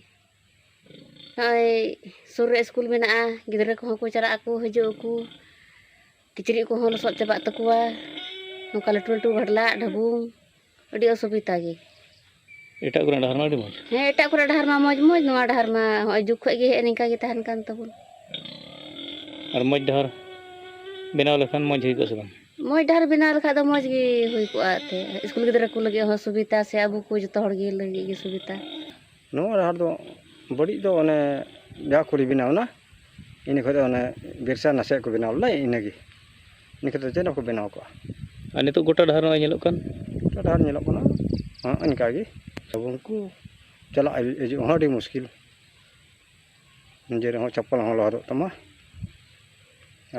ᱱᱚᱜᱼᱚᱭ ᱥᱩᱨ ᱨᱮ ᱥᱠᱩᱞ ᱢᱮᱱᱟᱜᱼᱟ, ᱜᱤᱫᱽᱨᱟᱹ ᱠᱚᱦᱚᱸ ᱠᱚ ᱪᱟᱞᱟᱜ ᱟᱠᱚ ᱦᱤᱡᱩᱜ ᱟᱠᱚ, ᱠᱤᱪᱨᱤᱡ ᱠᱚᱦᱚᱸ ᱞᱚᱥᱚᱫ ᱪᱟᱵᱟᱜ ᱛᱟᱠᱚᱣᱟ᱾ ᱱᱚᱝᱠᱟ ᱞᱟᱹᱴᱩ ᱞᱟᱹᱴᱩ ᱜᱷᱟᱰᱞᱟᱜ ᱰᱷᱟᱹᱵᱩᱝ, ᱟᱹᱰᱤ ᱚᱥᱩᱵᱤᱫᱟ ᱜᱮ᱾ ᱮᱴᱟᱜ ᱠᱚᱨᱮ ᱰᱟᱦᱟᱨ ᱢᱟ ᱟᱹᱰᱤ ᱢᱚᱡᱽ᱾ ᱦᱮᱸ, ᱮᱴᱟᱜ ᱠᱚᱨᱮ ᱰᱟᱦᱟᱨ ᱢᱟ ᱢᱚᱡᱽ ᱢᱚᱡᱽ, ᱱᱚᱣᱟ ᱰᱟᱦᱟᱨ ᱢᱟ ᱦᱚᱸᱜᱼᱚᱭ ᱡᱩᱜᱽ ᱠᱷᱚᱡ ᱜᱮ ᱦᱮᱡ ᱱᱤᱝᱠᱟ ᱜᱮ ᱛᱟᱦᱮᱱ ᱠᱟᱱ ᱛᱟᱵᱚᱱ᱾ ᱟᱨ ᱢᱚᱡᱽ ᱰᱟᱦᱟᱨ ᱵᱮᱱᱟᱣ ᱞᱮᱠᱷᱟᱱ ᱢᱚᱡᱽ ᱦᱩᱭ ᱠᱚᱜᱼᱟ ᱥᱮ ᱵᱟᱝ? ᱢᱚᱡᱽ ᱰᱟᱦᱟᱨ ᱵᱮᱱᱟᱣ ᱞᱮᱠᱷᱟᱡ ᱫᱚ ᱢᱚᱡᱽ ᱜᱮ ᱦᱩᱭ ᱠᱚᱜᱼᱟ ᱮᱱᱛᱮᱫ᱾ ᱥᱠᱩᱞ ᱜᱤᱫᱽᱨᱟᱹ ᱠᱚ ᱞᱟᱹᱜᱤᱫ ᱦᱚᱸ ᱥᱩᱵᱤᱫᱟ, ᱥᱮ ᱟᱵᱚ ᱠᱚ ᱡᱚᱛᱚ ᱦᱚᱲ ᱜᱮ ᱞᱟᱹᱜᱤᱫ ᱜᱮ ᱥᱩᱵᱤᱫᱟ᱾ ᱱᱚᱣᱟ ᱰᱟᱦᱟᱨ ᱫᱚ ᱵᱟᱹᱲᱤᱡ ᱫᱚ ᱚᱱᱮ ᱡᱟ ᱠᱚᱨᱮ ᱵᱮᱱᱟᱣ ᱮᱱᱟ, ᱤᱱᱟᱹ ᱠᱷᱚᱡ ᱫᱚ ᱚᱱᱮ ᱵᱮᱨᱥᱟ ᱱᱟᱥᱮᱭᱟᱜ ᱠᱚ ᱵᱮᱱᱟᱣ ᱞᱮᱫᱟ, ᱤᱱᱟᱹᱜᱮ᱾ ᱤᱱᱟᱹ ᱠᱷᱚᱡ ᱫᱚ ᱪᱮᱫ ᱦᱚᱸ ᱵᱟᱠᱚ ᱵᱮᱱᱟᱣ ᱠᱟᱜᱼᱟ᱾ ᱟᱨ ᱱᱤᱛᱚᱜ ᱜᱚᱴᱟ ᱰᱟᱦᱟᱨ ᱱᱚᱜᱼᱚᱭ ᱧᱮᱞᱚᱜ ᱠᱟᱱ? ᱮᱴᱟᱜ ᱰᱟᱦᱟᱨ ᱧᱮᱞᱚᱜ ᱠᱟᱱᱟ᱾ ᱦᱚᱸ, ᱚᱱᱠᱟ ᱜᱮ᱾ ᱟᱵᱚ ᱩᱱᱠᱩ ᱪᱟᱞᱟᱜ ᱦᱤᱡᱩᱜ ᱦᱚᱸ ᱟᱹᱰᱤ ᱢᱩᱥᱠᱤᱞ᱾ ᱱᱤᱡᱮ ᱨᱮᱦᱚᱸ ᱪᱟᱯᱯᱟᱞ ᱦᱚᱸ ᱞᱚᱦᱚᱫᱚᱜ ᱛᱟᱢᱟ᱾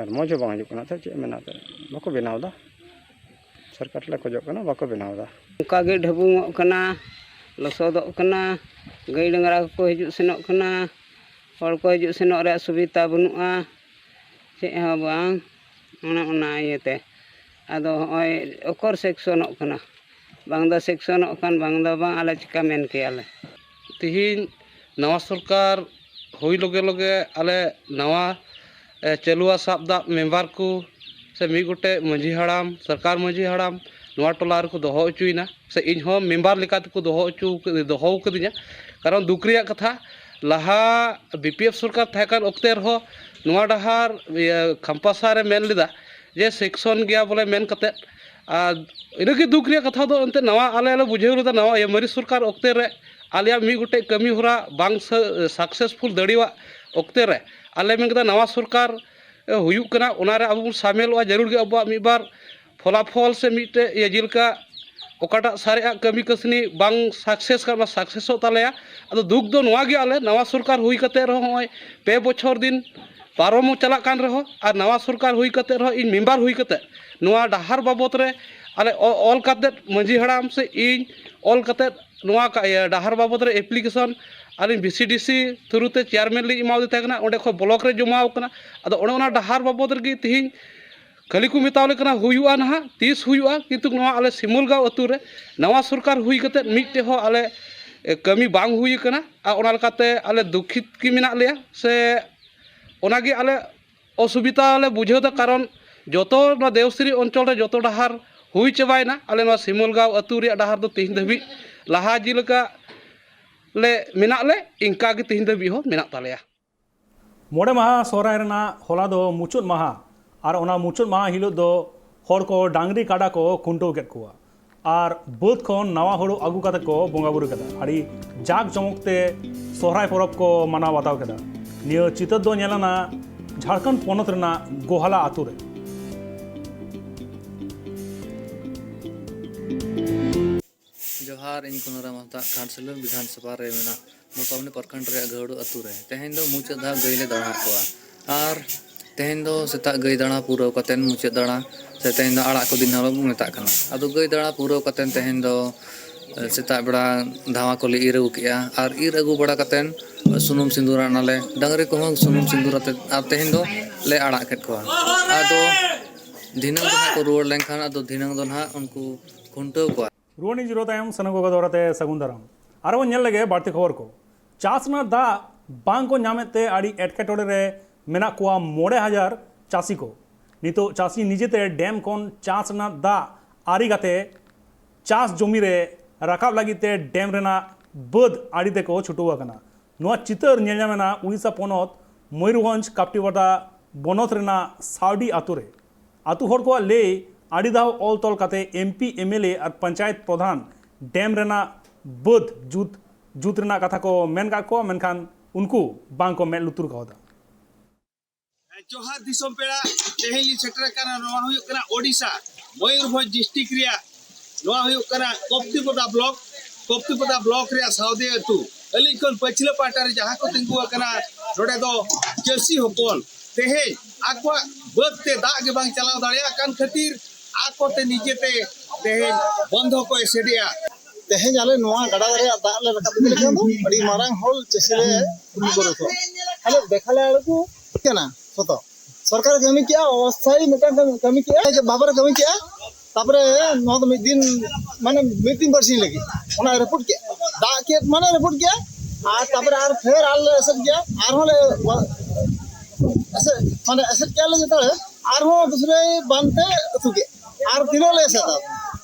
ᱟᱨ ᱢᱚᱡᱽ ᱦᱚᱸ ᱵᱟᱝ ᱦᱤᱡᱩᱜ ᱠᱟᱱᱟ᱾ ᱛᱚ ᱪᱮᱫ ᱢᱮᱱᱟᱜ ᱛᱮ ᱵᱟᱠᱚ ᱵᱮᱱᱟᱣ ᱮᱫᱟ᱾ ᱥᱚᱨᱠᱟᱨ ᱴᱷᱮᱱ ᱞᱮ ᱠᱷᱚᱡᱚᱜ ᱠᱟᱱᱟ, ᱵᱟᱠᱚ ᱵᱮᱱᱟᱣ ᱮᱫᱟ᱾ ᱚᱱᱠᱟ ᱜᱮ ᱰᱷᱟᱹᱵᱩᱝᱚᱜ ᱠᱟᱱᱟ, ᱞᱚᱥᱚᱫᱚᱜ ᱠᱟᱱᱟ, ᱜᱟᱹᱭ ᱰᱟᱝᱨᱟ ᱠᱚᱠᱚ ᱦᱤᱡᱩᱜ ᱥᱮᱱᱚᱜ ᱠᱟᱱᱟ, ᱦᱚᱲ ᱠᱚ ᱦᱤᱡᱩᱜ ᱥᱮᱱᱚᱜ ᱨᱮᱭᱟᱜ ᱥᱩᱵᱤᱫᱷᱟ ᱵᱟᱹᱱᱩᱜᱼᱟ, ᱪᱮᱫ ᱦᱚᱸ ᱵᱟᱝ᱾ ᱚᱱᱮ ᱚᱱᱟ ᱤᱭᱟᱹᱛᱮ ᱟᱫᱚ ᱦᱚᱸᱜᱼᱚᱭ ᱚᱠᱚᱨ ᱥᱮᱠᱥᱚᱱᱚᱜ ᱠᱟᱱᱟ, ᱵᱟᱝ ᱫᱚ ᱥᱮᱠᱥᱚᱱᱚᱜ ᱠᱟᱱ, ᱵᱟᱝ ᱫᱚ ᱵᱟᱝ, ᱟᱞᱮ ᱪᱤᱠᱟ ᱢᱮᱱ ᱠᱮᱭᱟᱞᱮ? ᱛᱤᱦᱤᱧ ᱱᱟᱣᱟ ᱥᱚᱨᱠᱟᱨ ᱦᱩᱭ ᱞᱚᱜᱮ ᱞᱚᱜᱮ ᱟᱞᱮ ᱱᱟᱣᱟ, ᱮ, ᱪᱟᱹᱞᱩᱣᱟ ᱥᱟᱵ ᱫᱟᱜ ᱢᱮᱢᱵᱟᱨ ᱠᱚ ᱥᱮ ᱢᱤᱫ ᱜᱚᱴᱮᱡ ᱢᱟᱹᱡᱷᱤ ᱦᱟᱲᱟᱢ, ᱥᱚᱨᱠᱟᱨ ᱢᱟᱹᱡᱷᱤ ᱦᱟᱲᱟᱢ ᱱᱚᱣᱟ ᱴᱚᱞᱟ ᱨᱮᱠᱚ ᱫᱚᱦᱚ ᱦᱚᱪᱚᱭᱮᱱᱟ, ᱥᱮ ᱤᱧ ᱦᱚᱸ ᱢᱮᱢᱵᱟᱨ ᱞᱮᱠᱟ ᱛᱮᱠᱚ ᱫᱚᱦᱚ ᱦᱚᱪᱚ ᱠᱟᱹ-, ᱫᱚᱦᱚ ᱠᱟᱹᱫᱤᱧᱟ᱾ ᱠᱟᱨᱚᱱ ᱫᱩᱠ ᱨᱮᱭᱟᱜ ᱠᱟᱛᱷᱟ, ᱞᱟᱦᱟ ᱵᱤ ᱯᱤ ᱮᱯᱷ ᱥᱚᱨᱠᱟᱨ ᱛᱟᱦᱮᱸ ᱠᱟᱱ ᱚᱠᱛᱮ ᱨᱮᱦᱚᱸ ᱱᱚᱣᱟ ᱰᱟᱦᱟᱨ, ᱤᱭᱟᱹ, ᱠᱷᱟᱢᱯᱟᱥᱟ ᱨᱮ ᱢᱮᱱ ᱞᱮᱫᱟ ᱡᱮ ᱥᱮᱠᱥᱚᱱ ᱜᱮᱭᱟ ᱵᱚᱞᱮ ᱢᱮᱱ ᱠᱟᱛᱮᱫ᱾ ᱟᱨ ᱤᱱᱟᱹᱜᱮ ᱫᱩᱠ ᱨᱮᱭᱟᱜ ᱠᱟᱛᱷᱟ ᱫᱚ ᱮᱱᱛᱮᱫ ᱱᱟᱣᱟ ᱟᱞᱮ ᱞᱮ ᱵᱩᱡᱷᱟᱹᱣ ᱞᱮᱫᱟ, ᱱᱟᱣᱟ ᱤᱭᱟᱹ ᱢᱟᱨᱮ ᱥᱚᱨᱠᱟᱨ ᱚᱠᱛᱮ ᱨᱮ ᱟᱞᱮᱭᱟᱜ ᱢᱤᱫ ᱜᱚᱴᱮᱡ ᱠᱟᱹᱢᱤ ᱦᱚᱨᱟ ᱵᱟᱝ ᱥᱟ-, ᱥᱟᱠᱥᱮᱥᱯᱷᱩᱞ ᱫᱟᱲᱮᱭᱟᱜ ᱚᱠᱛᱮ ᱨᱮ ᱟᱞᱮ ᱢᱮᱱ ᱠᱮᱫᱟ ᱱᱟᱣᱟ ᱥᱚᱨᱠᱟᱨ, ᱮ, ᱦᱩᱭᱩᱜ ᱠᱟᱱᱟ, ᱚᱱᱟᱨᱮ ᱟᱵᱚ ᱵᱚᱱ ᱥᱟᱢᱮᱞᱚᱜᱼᱟ᱾ ᱡᱟᱹᱨᱩᱲ ᱜᱮ ᱟᱵᱚᱣᱟᱜ ᱢᱤᱫ ᱵᱟᱨ ᱯᱷᱚᱞᱟᱯᱷᱚᱞ ᱥᱮ ᱢᱤᱫᱴᱮᱡ ᱤᱭᱟᱹ ᱡᱮᱞᱮᱠᱟ ᱚᱠᱟᱴᱟᱜ ᱥᱟᱨᱮᱡᱟᱜ ᱠᱟᱹᱢᱤ ᱠᱟᱹᱥᱱᱤ ᱵᱟᱝ ᱥᱟᱠᱥᱮᱥ ᱠᱟᱱᱟ, ᱚᱱᱟ ᱥᱟᱠᱥᱮᱥᱚᱜ ᱛᱟᱞᱮᱭᱟ᱾ ᱟᱫᱚ ᱫᱩᱠ ᱫᱚ ᱱᱚᱣᱟ ᱜᱮ, ᱟᱞᱮ ᱱᱟᱣᱟ ᱥᱚᱨᱠᱟᱨ ᱦᱩᱭ ᱠᱟᱛᱮ ᱨᱮᱦᱚᱸ ᱱᱚᱜᱼᱚᱭ ᱯᱮ ᱵᱚᱪᱷᱚᱨ ᱫᱤᱱ ᱯᱟᱨᱚᱢ ᱪᱟᱞᱟᱜ ᱠᱟᱱ ᱨᱮᱦᱚᱸ ᱟᱨ ᱱᱟᱣᱟ ᱥᱚᱨᱠᱟᱨ ᱦᱩᱭ ᱠᱟᱛᱮ ᱨᱮᱦᱚᱸ ᱤᱧ ᱢᱮᱢᱵᱟᱨ ᱦᱩᱭ ᱠᱟᱛᱮ ᱱᱚᱣᱟ ᱰᱟᱦᱟᱨ ᱵᱟᱵᱚᱛ ᱨᱮ ᱟᱞᱮ ᱚ-, ᱚᱞ ᱠᱟᱛᱮ ᱢᱟᱹᱡᱷᱤ ᱦᱟᱲᱟᱢ ᱥᱮ ᱤᱧ ᱚᱞ ᱠᱟᱛᱮ ᱱᱚᱣᱟ ᱠᱟ-, ᱤᱭᱟᱹ, ᱰᱟᱦᱟᱨ ᱵᱟᱵᱚᱛ ᱨᱮ ᱮᱯᱞᱤᱠᱮᱥᱚᱱ ᱟᱹᱞᱤᱧ ᱵᱷᱤ ᱥᱤ ᱰᱤ ᱥᱤ ᱛᱷᱨᱩ ᱛᱮ ᱪᱮᱭᱟᱨᱢᱮᱱ ᱞᱤᱧ ᱮᱢᱟᱣᱟᱫᱮ ᱛᱟᱦᱮᱸ ᱠᱟᱱᱟ, ᱚᱸᱰᱮ ᱠᱷᱚᱱ ᱵᱞᱚᱠ ᱨᱮ ᱡᱚᱢᱟᱣ ᱠᱟᱱᱟ᱾ ᱟᱫᱚ ᱚᱱᱮ ᱚᱱᱟ ᱰᱟᱦᱟᱨ ᱵᱟᱵᱚᱛ ᱨᱮᱜᱮ ᱛᱤᱦᱤᱧ ᱠᱷᱟᱹᱞᱤ ᱠᱚ ᱢᱮᱛᱟᱣ ᱞᱮ ᱠᱟᱱᱟ ᱦᱩᱭᱩᱜᱼᱟ ᱱᱟᱦᱟᱜ, ᱛᱤᱥ ᱦᱩᱭᱩᱜᱼᱟ, ᱠᱤᱱᱛᱩ ᱱᱚᱣᱟ ᱟᱞᱮ ᱥᱤᱢᱩᱞᱜᱟᱸᱣ ᱟᱹᱛᱩ ᱨᱮ ᱱᱟᱣᱟ ᱥᱚᱨᱠᱟᱨ ᱦᱩᱭ ᱠᱟᱛᱮ ᱢᱤᱫᱴᱮᱡ ᱦᱚᱸ ᱟᱞᱮ, ᱮ, ᱠᱟᱹᱢᱤ ᱵᱟᱝ ᱦᱩᱭ ᱠᱟᱱᱟ᱾ ᱟᱨ ᱚᱱᱟ ᱞᱮᱠᱟᱛᱮ ᱟᱞᱮ ᱫᱩᱠᱷᱤᱛ ᱜᱮ ᱢᱮᱱᱟᱜ ᱞᱮᱭᱟ, ᱥᱮ ᱚᱱᱟᱜᱮ ᱟᱞᱮ ᱚᱥᱩᱵᱤᱫᱷᱟ ᱞᱮ ᱵᱩᱡᱷᱟᱹᱣ ᱮᱫᱟ, ᱠᱟᱨᱚᱱ ᱡᱚᱛᱚ ᱱᱚᱣᱟ ᱫᱮᱣᱥᱨᱤ ᱚᱧᱪᱚᱞ ᱨᱮ ᱡᱚᱛᱚ ᱰᱟᱦᱟᱨ ᱦᱩᱭ ᱪᱟᱵᱟᱭᱮᱱᱟ, ᱟᱞᱮ ᱱᱚᱣᱟ ᱥᱤᱢᱩᱞᱜᱟᱸᱣ ᱟᱹᱛᱩ ᱨᱮᱭᱟᱜ ᱰᱟᱦᱟᱨ ᱫᱚ ᱛᱮᱦᱮᱧ ᱫᱷᱟᱹᱵᱤᱡ ᱞᱟᱦᱟ ᱡᱮᱞᱮᱠᱟ ᱞᱮ ᱢᱮᱱᱟᱜ ᱞᱮ, ᱤᱱᱠᱟ ᱜᱮ ᱛᱮᱦᱮᱧ ᱫᱷᱟᱹᱵᱤᱡ ᱦᱚᱸ ᱢᱮᱱᱟᱜ ᱛᱟᱞᱮᱭᱟ᱾ ᱢᱚᱬᱮ ᱢᱟᱦᱟ ᱥᱚᱦᱨᱟᱭ ᱨᱮᱱᱟᱜ ᱦᱚᱞᱟ ᱫᱚ ᱢᱩᱪᱟᱹᱫ ᱢᱟᱦᱟ, ᱟᱨ ᱚᱱᱟ ᱢᱩᱪᱟᱹᱫ ᱢᱟᱦᱟ ᱦᱤᱞᱳᱜ ᱫᱚ ᱦᱚᱲ ᱠᱚ ᱰᱟᱝᱨᱤ ᱠᱟᱰᱟ ᱠᱚ ᱠᱷᱩᱱᱴᱟᱹᱣ ᱠᱮᱫ ᱠᱚᱣᱟ ᱟᱨ ᱵᱟᱹᱫᱽ ᱠᱷᱚᱱ ᱱᱟᱣᱟ ᱦᱳᱲᱳ ᱟᱹᱜᱩ ᱠᱟᱛᱮ ᱠᱚ ᱵᱚᱸᱜᱟ ᱵᱩᱨᱩ ᱠᱮᱫᱟ᱾ ᱟᱹᱰᱤ ᱡᱟᱠ ᱡᱚᱢᱚᱠ ᱛᱮ ᱥᱚᱦᱨᱟᱭ ᱯᱚᱨᱚᱵᱽ ᱠᱚ ᱢᱟᱱᱟᱣ ᱵᱟᱛᱟᱣ ᱠᱮᱫᱟ᱾ ᱱᱤᱭᱟᱹ ᱪᱤᱛᱟᱹᱨ ᱫᱚ ᱧᱮᱞ ᱞᱮᱱᱟ ᱡᱷᱟᱲᱠᱷᱚᱸᱰ ᱯᱚᱱᱚᱛ ᱨᱮᱱᱟᱜ ᱜᱳᱦᱟᱞᱟ ᱟᱛᱳ ᱨᱮ᱾ ᱟᱨ ᱤᱧ ᱠᱩᱱᱟᱹᱨᱟᱢ ᱦᱟᱸᱥᱫᱟ, ᱜᱷᱟᱴᱥᱤᱞᱟᱹ ᱵᱤᱫᱷᱟᱱ ᱥᱚᱵᱷᱟ ᱨᱮ ᱢᱮᱱᱟᱜ ᱢᱚᱛᱟᱢᱱᱤ ᱯᱨᱚᱠᱷᱚᱸᱰ ᱨᱮᱭᱟᱜ ᱜᱟᱹᱣᱲᱩ ᱟᱹᱛᱩ ᱨᱮ᱾ ᱛᱮᱦᱮᱧ ᱫᱚ ᱢᱩᱪᱟᱹᱫ ᱫᱷᱟᱣ ᱜᱟᱹᱭ ᱞᱮ ᱫᱟᱬᱟ ᱟᱠᱚᱣᱟ᱾ ᱟᱨ ᱛᱮᱦᱮᱧ ᱫᱚ ᱥᱮᱛᱟᱜ ᱜᱟᱹᱭ ᱫᱟᱬᱟ ᱯᱩᱨᱟᱹᱣ ᱠᱟᱛᱮᱫ, ᱢᱩᱪᱟᱹᱫ ᱫᱟᱬᱟ ᱥᱮ ᱛᱮᱦᱮᱧ ᱫᱚ ᱟᱲᱟᱜ ᱠᱚ ᱫᱤᱱ ᱦᱚᱸ ᱵᱚᱱ ᱢᱮᱛᱟᱜ ᱠᱟᱱᱟ᱾ ᱟᱫᱚ ᱜᱟᱹᱭ ᱫᱟᱬᱟ ᱯᱩᱨᱟᱹᱣ ᱠᱟᱛᱮᱫ ᱛᱮᱦᱮᱧ ᱫᱚ, ᱮ, ᱥᱮᱛᱟᱜ ᱵᱮᱲᱟ ᱫᱷᱟᱣᱟ ᱠᱚᱞᱮ ᱤᱨ ᱟᱹᱜᱩ ᱠᱮᱜᱼᱟ᱾ ᱟᱨ ᱤᱨ ᱟᱹᱜᱩ ᱵᱟᱲᱟ ᱠᱟᱛᱮᱫ ᱥᱩᱱᱩᱢ ᱥᱤᱸᱫᱩᱨᱟᱜ ᱱᱟᱞᱮ, ᱰᱟᱹᱝᱨᱤ ᱠᱚᱦᱚᱸ ᱥᱩᱱᱩᱢ ᱥᱤᱸᱫᱩᱨ ᱟᱛᱮᱫ, ᱟᱨ ᱛᱮᱦᱮᱧ ᱫᱚ ᱞᱮ ᱟᱲᱟᱜ ᱠᱮᱫ ᱠᱚᱣᱟ᱾ ᱟᱫᱚ ᱫᱷᱤᱱᱟᱹᱝ ᱫᱚ ᱱᱟᱦᱟᱜ ᱠᱚ ᱨᱩᱣᱟᱹᱲ ᱞᱮᱱᱠᱷᱟᱱ, ᱟᱫᱚ ᱫᱷᱤᱱᱟᱹᱝ ᱫᱚ ᱱᱟᱦᱟᱜ ᱩᱱᱠᱩ ᱠᱷᱩᱱᱴᱟᱹᱣ ᱠᱚᱣᱟ᱾ ᱨᱩᱣᱟᱹᱲ ᱡᱤᱨᱟᱹᱣ ᱛᱟᱭᱚᱢ ᱥᱟᱱᱟᱢ ᱠᱚᱜᱮ ᱫᱚᱦᱲᱟ ᱛᱮ ᱥᱟᱹᱜᱩᱱ ᱫᱟᱨᱟᱢ᱾ ᱟᱨ ᱵᱚᱱ ᱧᱮᱞ ᱞᱮᱜᱮ ᱵᱟᱹᱲᱛᱤ ᱠᱷᱚᱵᱚᱨ ᱠᱚ᱾ ᱪᱟᱥ ᱨᱮᱱᱟᱜ ᱫᱟᱜ ᱵᱟᱝ ᱠᱚ ᱧᱟᱢᱮᱫ ᱛᱮ ᱟᱹᱰᱤ ᱮᱴᱠᱮᱴᱚᱬᱮ ᱨᱮ ᱢᱮᱱᱟᱜ ᱠᱚᱣᱟ ᱢᱚᱬᱮ ᱦᱟᱡᱟᱨ ᱪᱟᱹᱥᱤ ᱠᱚ᱾ ᱱᱤᱛᱚᱜ ᱪᱟᱹᱥᱤ ᱱᱤᱡᱮᱛᱮ ᱰᱮᱢ ᱠᱷᱚᱱ ᱪᱟᱥ ᱨᱮᱱᱟᱜ ᱫᱟᱜ ᱟᱹᱨᱤ ᱠᱟᱛᱮ ᱪᱟᱥ ᱡᱚᱢᱤ ᱨᱮ ᱨᱟᱠᱟᱵ ᱞᱟᱹᱜᱤᱫ ᱛᱮ ᱰᱮᱢ ᱨᱮᱱᱟᱜ ᱵᱟᱹᱫᱽ ᱟᱲᱮ ᱛᱮᱠᱚ ᱪᱷᱩᱴᱟᱹᱣ ᱟᱠᱟᱱᱟ᱾ ᱱᱚᱣᱟ ᱪᱤᱛᱟᱹᱨ ᱧᱮᱞ ᱧᱟᱢᱮᱱᱟ ᱩᱲᱤᱥᱥᱟ ᱯᱚᱱᱚᱛ ᱢᱚᱭᱩᱨᱵᱷᱚᱸᱡᱽ ᱠᱟᱯᱴᱤᱵᱟᱫᱟ ᱵᱚᱱᱚᱛ ᱨᱮᱱᱟᱜ ᱥᱟᱣᱰᱤ ᱟᱛᱳ ᱨᱮ᱾ ᱟᱛᱳ ᱦᱚᱲ ᱠᱚᱣᱟᱜ ᱞᱟᱹᱭ, ᱟᱹᱰᱤ ᱫᱷᱟᱣ ᱚᱞ ᱛᱚᱞ ᱠᱟᱛᱮ M P, M L A R panchayat Pradhan dam ᱨᱮᱱᱟᱜ ᱵᱟᱹᱫᱽ ᱡᱩᱛ, ᱡᱩᱛ ᱨᱮᱱᱟᱜ ᱠᱟᱛᱷᱟ ᱠᱚ ᱢᱮᱱ ᱠᱟᱜ ᱠᱚᱣᱟ, ᱢᱮᱱᱠᱷᱟᱱ ᱩᱱᱠᱩ ᱵᱟᱝ ᱠᱚ ᱢᱮᱫ ᱞᱩᱛᱩᱨ ᱠᱟᱣᱫᱟ᱾ ᱡᱚᱦᱟᱨ ᱫᱤᱥᱚᱢ ᱯᱮᱲᱟ, ᱛᱮᱦᱮᱧ ᱞᱤᱧ ᱥᱮᱴᱮᱨ ᱟᱠᱟᱱᱟ, ᱱᱚᱣᱟ ᱦᱩᱭᱩᱜ ᱠᱟᱱᱟ ᱳᱰᱤᱥᱟ, ᱢᱚᱭᱩᱨᱵᱷᱚᱸᱡᱽ ᱰᱤᱥᱴᱨᱤᱠᱴ ᱨᱮᱭᱟᱜ, ᱱᱚᱣᱟ ᱦᱩᱭᱩᱜ ᱠᱟᱱᱟ ᱠᱚᱯᱛᱤᱯᱚᱫᱟ ᱵᱞᱚᱠ, ᱠᱚᱯᱛᱤᱯᱚᱫᱟ ᱵᱞᱚᱠ ᱨᱮᱭᱟᱜ ᱥᱟᱣᱫᱮ ᱟᱹᱛᱩ᱾ ᱟᱹᱞᱤᱧ ᱠᱷᱚᱱ ᱯᱟᱹᱪᱷᱞᱟᱹ ᱯᱟᱦᱴᱟ ᱨᱮ ᱡᱟᱦᱟᱸ ᱠᱚ ᱛᱤᱸᱜᱩ ᱟᱠᱟᱱᱟ, ᱱᱚᱰᱮ ᱫᱚ ᱪᱟᱹᱥᱤ ᱦᱚᱯᱚᱱ ᱛᱮᱦᱮᱧ ᱟᱠᱚᱣᱟᱜ ᱵᱟᱹᱫᱽ ᱛᱮ ᱫᱟᱜ ᱜᱮ ᱵᱟᱝ ᱪᱟᱞᱟᱣ ᱫᱟᱲᱮᱭᱟᱜ ᱠᱟᱱ ᱠᱷᱟᱹᱛᱤᱨ ᱟᱠᱚᱛᱮ ᱱᱤᱡᱮᱛᱮ ᱛᱮᱦᱮᱧ ᱵᱚᱱᱫᱷᱚ ᱠᱚ ᱮᱥᱮᱫᱮᱜᱼᱟ᱾ ᱛᱮᱦᱮᱧ ᱟᱞᱮ ᱱᱚᱣᱟ ᱜᱟᱰᱟ ᱨᱮᱭᱟᱜ ᱫᱟᱜ ᱞᱮ ᱨᱟᱠᱟᱵ ᱤᱫᱤ ᱞᱮᱠᱷᱟᱱ ᱫᱚ ᱟᱹᱰᱤ ᱢᱟᱨᱟᱝ ᱦᱚᱞ ᱪᱟᱹᱥᱤ ᱞᱮ ᱩᱯᱚᱠᱟᱨᱚᱜᱼᱟ᱾ ᱟᱞᱮ ᱫᱮᱠᱷᱟ ᱞᱮ ᱟᱬᱜᱚ ᱠᱟᱱᱟ ᱡᱚᱛᱚ᱾ ᱥᱚᱨᱠᱟᱨ ᱠᱟᱹᱢᱤ ᱠᱮᱜᱼᱟ, ᱚᱥᱛᱷᱟᱭᱤ ᱢᱤᱫᱴᱟᱝ ᱠᱟᱹᱢᱤ, ᱠᱟᱹᱢᱤ ᱠᱮᱜᱼᱟ, ᱡᱮ ᱵᱟᱵᱟᱨᱮ ᱠᱟᱹᱢᱤ ᱠᱮᱜᱼᱟ᱾ ᱛᱟᱯᱚᱨᱮ ᱱᱚᱣᱟ ᱫᱚ ᱢᱤᱫ ᱫᱤᱱ, ᱢᱟᱱᱮ ᱢᱤᱫ ᱫᱤᱱ ᱵᱟᱨᱥᱤᱧ ᱞᱟᱹᱜᱤᱫ ᱚᱱᱟ ᱨᱟᱹᱯᱩᱫ ᱠᱮᱜᱼᱟ, ᱫᱟᱜ ᱠᱮᱫ ᱢᱟᱱᱮ ᱨᱟᱹᱯᱩᱫ ᱠᱮᱜᱼᱟ᱾ ᱟᱨ ᱛᱟᱯᱚᱨᱮ ᱟᱨ ᱯᱷᱮᱨ ᱟᱞᱮ ᱮᱥᱮᱫ ᱠᱮᱜᱼᱟ, ᱟᱨᱦᱚᱸ ᱞᱮ ᱮᱥᱮᱫ, ᱢᱟᱱᱮ ᱮᱥᱮᱫ ᱠᱮᱜᱼᱟ ᱞᱮ ᱡᱚᱛᱚ ᱦᱚᱲ, ᱟᱨᱦᱚᱸ ᱫᱩᱥᱨᱟᱹᱭ ᱵᱟᱱᱛᱮ ᱟᱹᱛᱩ ᱠᱮᱜᱼᱟ᱾ ᱟᱨ ᱛᱤᱱᱟᱹᱜ ᱞᱮ ᱮᱥᱮᱫᱟ?